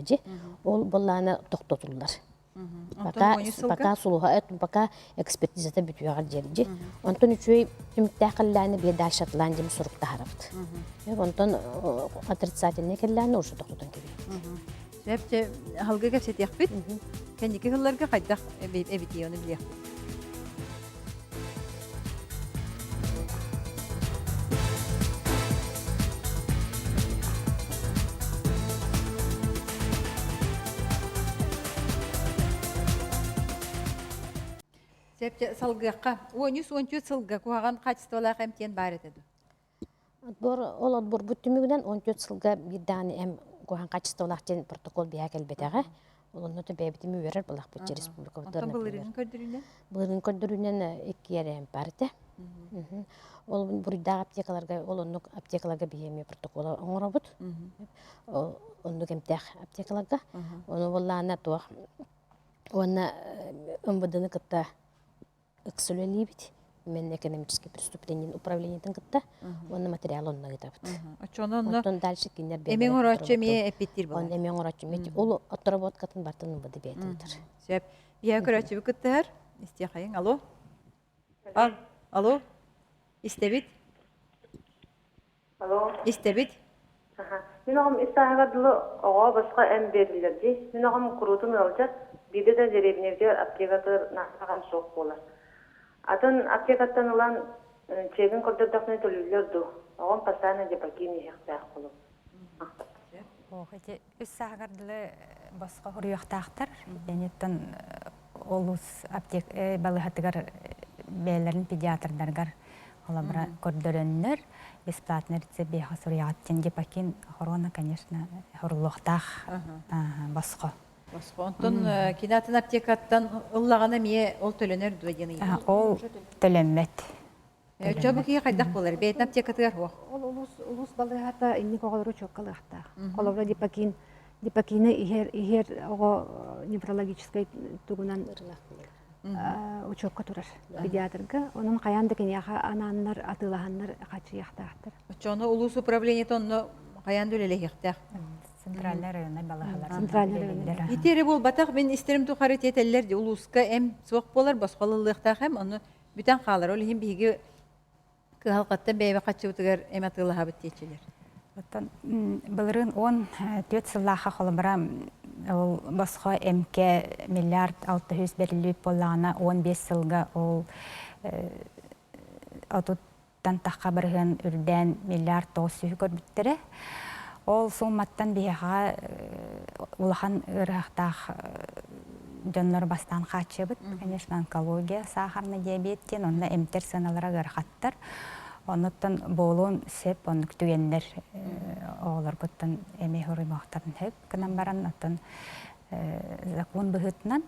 Ол булаана тохтотуллар. Пока, пока сулуһа, пока экспертизата бүтүөҕэр диэри. Онтон үчүгэй түмүктээх кэллээни биир дальше атлаан диэн сурук таһарабыт. Онтон отрицательный кэллээни уже тохтотон кэбиһэбит. Сөп, чэ, аһылгы кэпсэтиэхпит. Кэнники сылларга хайдах эбитий ону билиэхпит. Сөп салгыахха. 13-14 сылга куһаҕан хаачыстыбалаах эмтиэн баар этэ дуо? Отбор, ол отборбут түмүгүнэн 14 сылга биир даҕаны эм куһаҕан хаачыстыбалаах диэн протокол биһа кэлбэтэҕэ. Ол онно бэйэбитин үөрэр былахпыт республикабытыгар. Онтон былырыын көрдөрүүнэн? Былырыын көрдөрүүнэн икки эрэ эмп бар этэ. Ол буруйдаах аптекаларга, ол оннук аптекаларга биһи эмиэ протокола оҥоробут. Оннук эмтээх аптекаларга. Ону буоллаҕына туох уонна МВДны кытта ыкса үлэлиибит. Именно экономическое преступление управлениетын кытта уонна материал онно ыытабыт. Оччону онно Оттон дальше кинилэр эми оҥорооччу эмиэ эппиттиир буолар. Он эми оҥорооччу эмиэ ол отработкатын бартын МВД бэйэтэ ыытар. Сөп. Биһиэхэ көрөөччүбүт кыттыһар. Истиэхэйиҥ. Алло. Алло. Истэбит. Алло. Истэбит. Мин оҕом үс сааһыгар дылы оҕо босхо эм биэриллэр дии. Мин оҕом куруутун ыалдьар, биирдэ да дэриэбинэбитигэр аптекатыгар наһаа суох буолар. Атын аптекаттан ылан чегин көрдөрдөхпүнэ төлүүллэр дуу? Оҕом постоянно депакин иһиэхтээх кулуп. Ох, ити үс сааһыгар дылы босхо хоруйуохтаахтар. Эниттэн олус аптек балыһатыгар бэйэлэрин педиатрдарыгар холобура көрдөрөннөр бесплатный рецепт биэхэ суруйаҕыт депакин хорона конечно хоруллуохтаах босхо. Босхо. Онтон кинатын аптекаттан ыллаҕына эмиэ ол төлөнөр дуо диэн ыйытыы. Ол төлөммөт. Чо бу киһи хайдах буолар? Бэйэтин аптекатыгар суох. Ол улуус улуус балыыһата инник оҕолору учуоккалыахтаах. Холобура депакин депакины иһэр иһэр оҕо неврологическай тугунан учуокка турар педиатрга. Онон хайаан да киниэхэ анааннар атыылаһаннар хачыйыахтаахтар. Оччону улуус управлениета онно хайаан да үлэлэһиэхтээх. Центральный районнай балыыһалар. Центральный районнай. Ити эрэ буолбатах, мин истэрим тухары тиэтэллэр улууска эм суох буолар, босхолуллуохтаах эм, ону бүтэн хаалар. Ол иһин биһиги кыһалҕаттан бэйэбэ хаччыбытыгар эм атыылаһабыт диэччилэр. Оттон былырыын 14 сыллаахха холобура ол босхо эмкэ миллиард 600 бэриллибит буоллаҕына 15 сылга ол отуттан тахха барыһын үрдээн миллиард 900 көрбүттэрэ. Ол суумматтан биһиэхэ улахан ыарыһахтаах дьоннору бастаан хааччыйабыт. Конечно, онкология, сахарный диабет диэн онно эмтэр сыаналара ыарахаттар. Оннуттан буолуон сөп оннук түгэннэр оҕолоргуттан эмиэ хоруймуохтарын сөп гынан баран оттон закон быһыытынан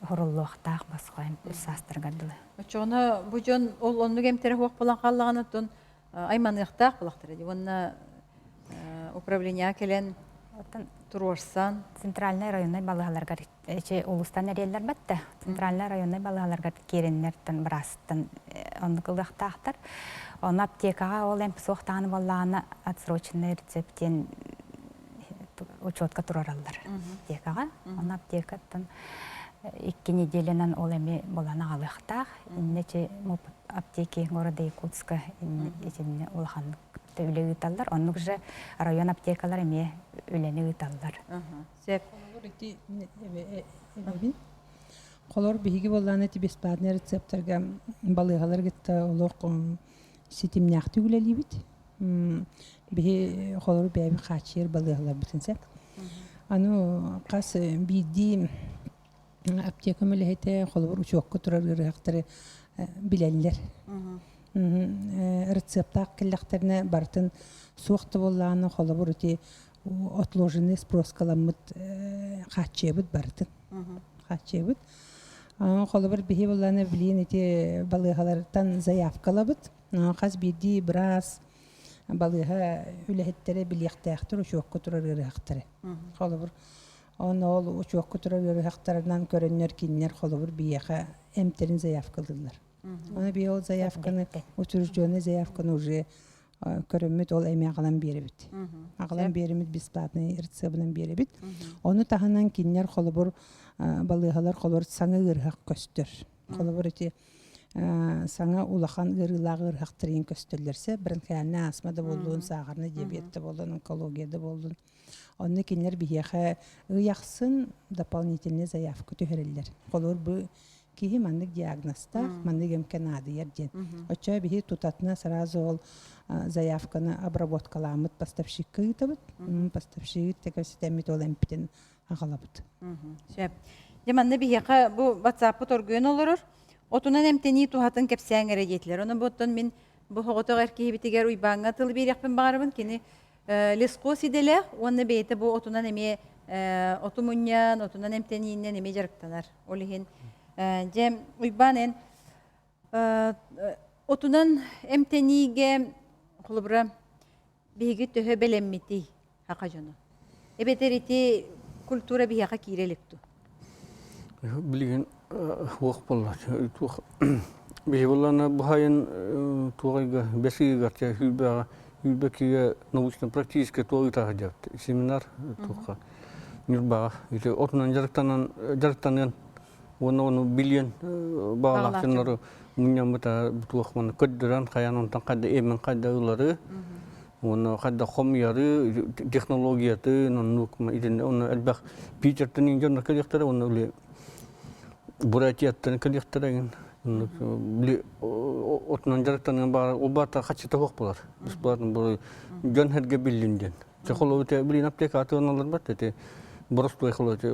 хоруллуохтаах босхо эмп саастарыгар дылы. Оччоҕуна бу дьон ол оннук эмтэрэ суох буолан хааллаҕына оттон айманыахтаах булахтара дии уонна управлениеҕа кэлэн туруорсан центральнай районнай балыыһаларгар эчи улуустан эриэллэр батта центральнай районнай балыыһаларгар киирэннэртэн быраастан оннук ылыахтаахтар ону аптекаҕа ол эмп суох даҕаны буоллаҕына отсроченный рецепт диэн учетка турараллар аптекаҕа ону аптекаттан икки неделянан ол эми булан аҕалыахтаах иннэ аптеки города Якутска итиннэ улаханнык үлэ ыыталлар. Оннук же район аптекалар эмиэ үлэни ыыталлар. Сөп. Ити эбэбин. Холор биһиги буоллаана ити бесплатный рецепторга балыыһалар кытта олох ситимнээхтик үлэлиибит. Биһи холору бэйэбит хааччыйар балыыһаларбытын сөп. Аны хас биирдии аптека үлэһитэ холобур учуокка турар ыарыһахтары билэллэр. Рецептаах кэллэхтэринэ барытын суох да буоллаҕына холобур ити отложенный спроскаламмыт хааччыйабыт барытын хааччыйабыт. Холобур биһи буоллаҕына билигин ити балыыһалартан заявкалабыт. Хас биирдии быраас балыыһа үлэһиттэрэ билиэхтээхтэр учуокка турар ыарыһахтары. Холобур Онно ол учуокка турар ыарыһахтарынан көрөннөр кинилэр холобур биһиэхэ эмтэрин заявкалыыллар. Аны биһи ол заявканы, утвержденный заявканы уже көрөммүт ол эми аҕалан биэрэбит. Аҕалан биэримит бесплатный рецебынан биэрэбит. Ону таһынан кинилэр холобур балыыһалар холобур саҥа ыарыһах көстөр. Холобур ити саҥа улахан ыарыылаах ыарыһахтар иһин көстөллөрсө бронхиальная астма да буоллун, сахарный диабет да буоллун, онкология да буоллун. Онно кинилэр биһиэхэ ый ахсын дополнительный заявка түһэрэллэр. Холобур, бу киһи маннык диагнозтаах, маннык эмкэ наадыйар диэн. Оччо биһи тутатына сразу ол заявканы обработкаламмыт поставщикка ыытабыт. Поставщик тэкэситэммит ол эмпитин аҕалабыт. Сөп. Дьэ манна биһиэхэ бу WhatsApp-пыт оргуйан олорор. Отунан эмтэнии туһатын кэпсээҥ эрэ диэтилэр. Онон буоттан мин бу соҕотох эр киһибитигэр Уйбааҥҥа тыл биэриэхпин баҕарабын. Кини лесхоз идэлээх уонна бэйэтэ бу отунан эмиэ оту мунньан, отунан эмтэниинэн эмиэ дьарыктанар. Ол иһин дьэ Уйбаан эн отунан эмтэниигэ холобура биһиги төһө бэлэммитий саха дьоно? Эбэтэр ити культура биһиэхэ киирэ илик дуу? Билигин суох буолла. Туох биһи буоллаана бу туох ыйга бэс ыйыгар чэ сүүрбэҕэ сүүрбэкигэ научно-практическай туох ыытаах дьарыкт семинар туохха Ньурбаҕа ити отунан дьарыктанан дьарыктаныан уонна ону билиэн баҕалаах дьоннору мунньаммыта туох маны көрдөрөн хайаан онтон хайда эмин хайда ылары уонна хайда хомуйары технологиятын оннук итиннэ онно элбэх Питертэн дьоннор кэлиэхтэрэ уонна били Бурятияттан кэлиэхтэрэ эҥин оннук били отунан дьарыктаныан баҕар ол баата хаччыта суох буолар бесплатно бу дьон сэргэ биллин диэн Холобу те билин аптека атыыланаллар эти боростуой холобу те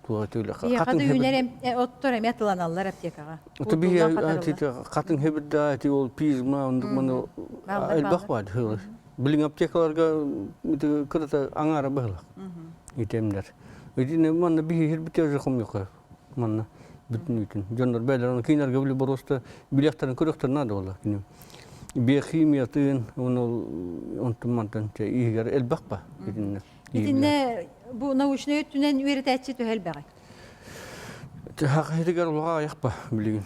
туа түүлэ хатын үүнэр оттор эмиэ атыыланаллар аптекаҕа. Ото би хатын хэбирда эти ол пизма ондук маны элбэх бар. Билин аптекаларга кырата аңара быһылах. Итемдер. Итини манна биһи хирбите уже хомьюка. Манна бүтүн үтүн. Дьоннор бээлер оны кинерге били просто билехтерин көрөхтөр надо болла. Биохимиятын, оны онтун мантан иһигэр элбэх ба итиннэ. Итиннэ бу научнай өттүнэн үөрэтээччи төһө элбэҕий? Хахыһытыгар улаға аяқ ба билигин.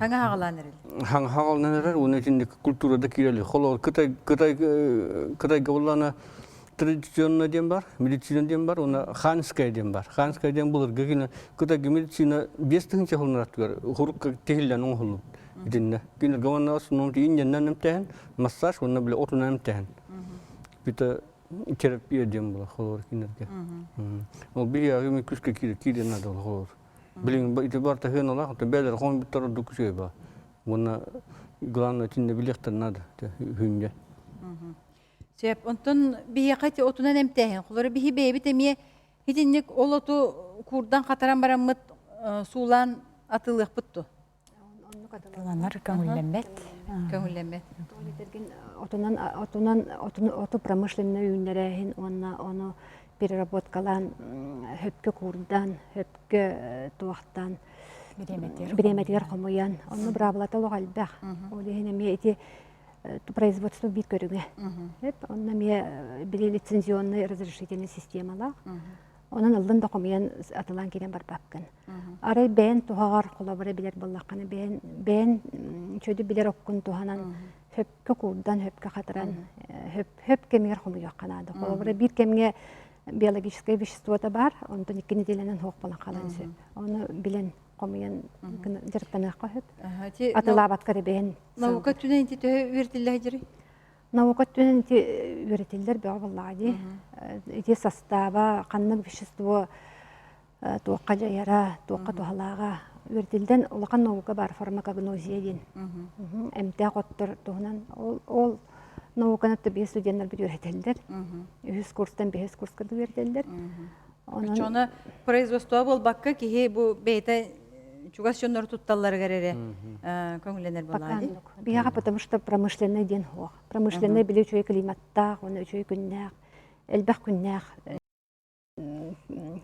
Хаҥа хаҕалаан эрэл. Хаҥа хаҕаланан эрэр, уонна итинник культурада киирели. Холор Кытай Кытай Кытайга буллана традиционно диэн бар, медицина диэн бар, уонна ханская диэн бар. Ханская диэн былыргы кини Кытайга медицина 5000 сылын хурук тиһиллэн оҥоһуллубут. Итиннэ. Кинилэргэ уонна основном инньэннэн эмтээһин, массаж уонна бile отунан эмтээһин. Бүта терапия диэн була холор кинилэргэ. Ол биһиэхэ мен күскэ киирэ киирэн надо холор. Билин ити бар таһыан алах, бээлер хон буттар ордук күсөй ба. Уонна главное итиннэ билиэхтэр надо хүнньэ. Сөп. Онтон биһиэхэ ити отунан эмтээһин. Холоро биһи бэйэбит эмиэ итинник ол оту куурдан хатаран бараммыт суулаан атыылыахпыт дуо? Атыланар көҥүллэммэт. Көҥүллэммэт. Отунан отунан оту промышленнай үүннэрээһин уонна ону переработкалаан хөпкө куурдан, хөпкө туохтаан бириэмэтигэр хомуйан онно быраабылата олох элбэх. Ол иһин эмиэ ити производство биир көрүҥэ. Онно эмиэ били лицензионный разрешительный системалаах. Онон ыллын да хомуйан атылаан киирэн барбаккын. Арай бэйэн туһаҕар холобура билэр буоллаххына бэйэн бэйэн чөдү билэр оккун туһанан хөпкө куурдан, хөпкө хатаран, хөп хөп кэмигэр хомуйуохха наада. Холобура биир кэмҥэ биологическай веществота баар, онтон икки нэдиэлэнэн суох буолан хаалан сөп. Ону билэн хомуйан дьарыктаныахха сөп. Атылаабакка эрэ бэйэн Наука өттүнэн ити төһө үөрэтиллэ сылдьарый? Наука өттүнэн ити үөрэтиллэр бөҕө буоллаҕа дии. Ити састааба, ханнык вещество туохха дьайара, туохха туһалааҕа үөрэтиллэн улахан наука баар фармакогнозия диэн. Эмтээх оттор туһунан ол ол науканы биһи студеннарбыт үөрэтэллэр. Үһүс курстан бэһис курска да үөрэтэллэр. Онон производство буолбакка киһи бу бэйэтэ чугас дьоннор тутталларыгар эрэ көҥүллэнэр буолаа дии. Биһиэхэ потому что промышленный диэн суох. Промышленный били үчүгэй климаттаах, уонна үчүгэй күннээх, элбэх күннээх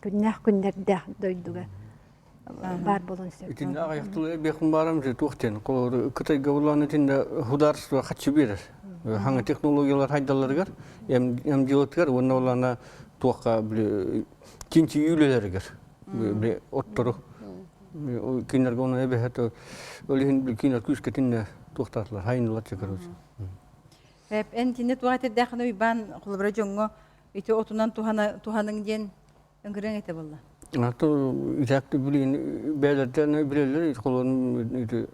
күннээх күннэрдээх дойдуга баар буолуон сөп. Итиннэ аҕыйах тылы эбиэхпин баарам же туох диэн Кытайга булаан итиннэ государство хаччы биэрэр. Хаҥа технологиялар хайдалларыгар, эм дьылытыгар уонна улаана туохха били чинчийии үлэлэригэр били оттору кинилэргэ оны эбэһэт ол иһин били кинилэр күүскэтиннэ туохтаатылар хайынылар короче. Эн кинини туох этэрдээххин Уйбаан холобура дьоҥҥо ити отунан туһаныҥ диэн ыҥырыаҥ этэ буолла. Ато итакты билин бээлэрден билеллер холон ити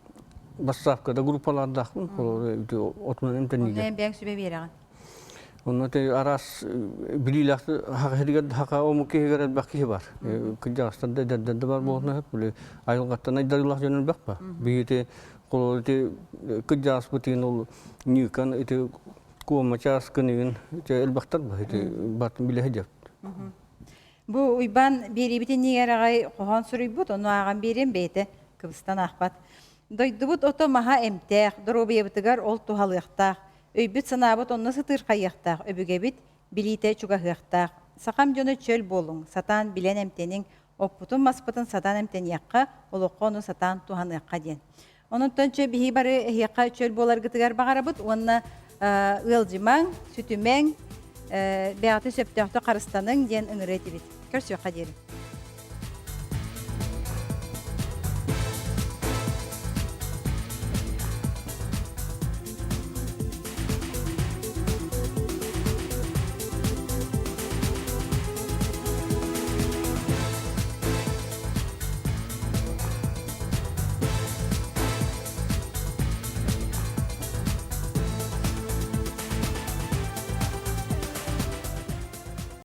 бассаапкада группалардаахпын холор ити отунан эмтэнниге. Онно бэйэҥ сүбэ биэрэҕин. Онно те араас билиилээх хаха хака омук киһигэр элбэх киһи бар. Кырдьаҕастар да эдэрдэр да бар буолуна сөп. Били айылҕаттан айдарыылаах дьон элбэх ба. Биһи холор ити кырдьаҕаспытын ол ньыыкан ити куома чааскын игин элбэхтэр ба ити батын билэ сылдьабыт. Бу Уйбаан биэриибитин иннигэр аҕай хоһоон суруйбут, ону ааҕан биэриэм бэйэтэ. Кыбыстан аахпат. Дойдубут ото маһа эмтээх, доруобуйабытыгар ол туһалыахтаах. Өйбүт-санаабыт онно сытыырхайыахтаах, өбүгэбит билиитэ чугаһыахтаах. Сахам дьоно чөл буолуҥ, сатаан билэн эмтэниҥ, оппутун-маспытын сатаан эмтэниэххэ, олоххо ону сатаан туһаныахха диэн. Онон чө биһи бары эһиэхэ чөл буоларгытыгар баҕарабыт уонна ыалдьымаҥ, сүтүмэҥ, бэйэҕитин сөптөөхтүк харыстаныҥ диэн ыҥырыа этибит. Көрсүөххэ диэри.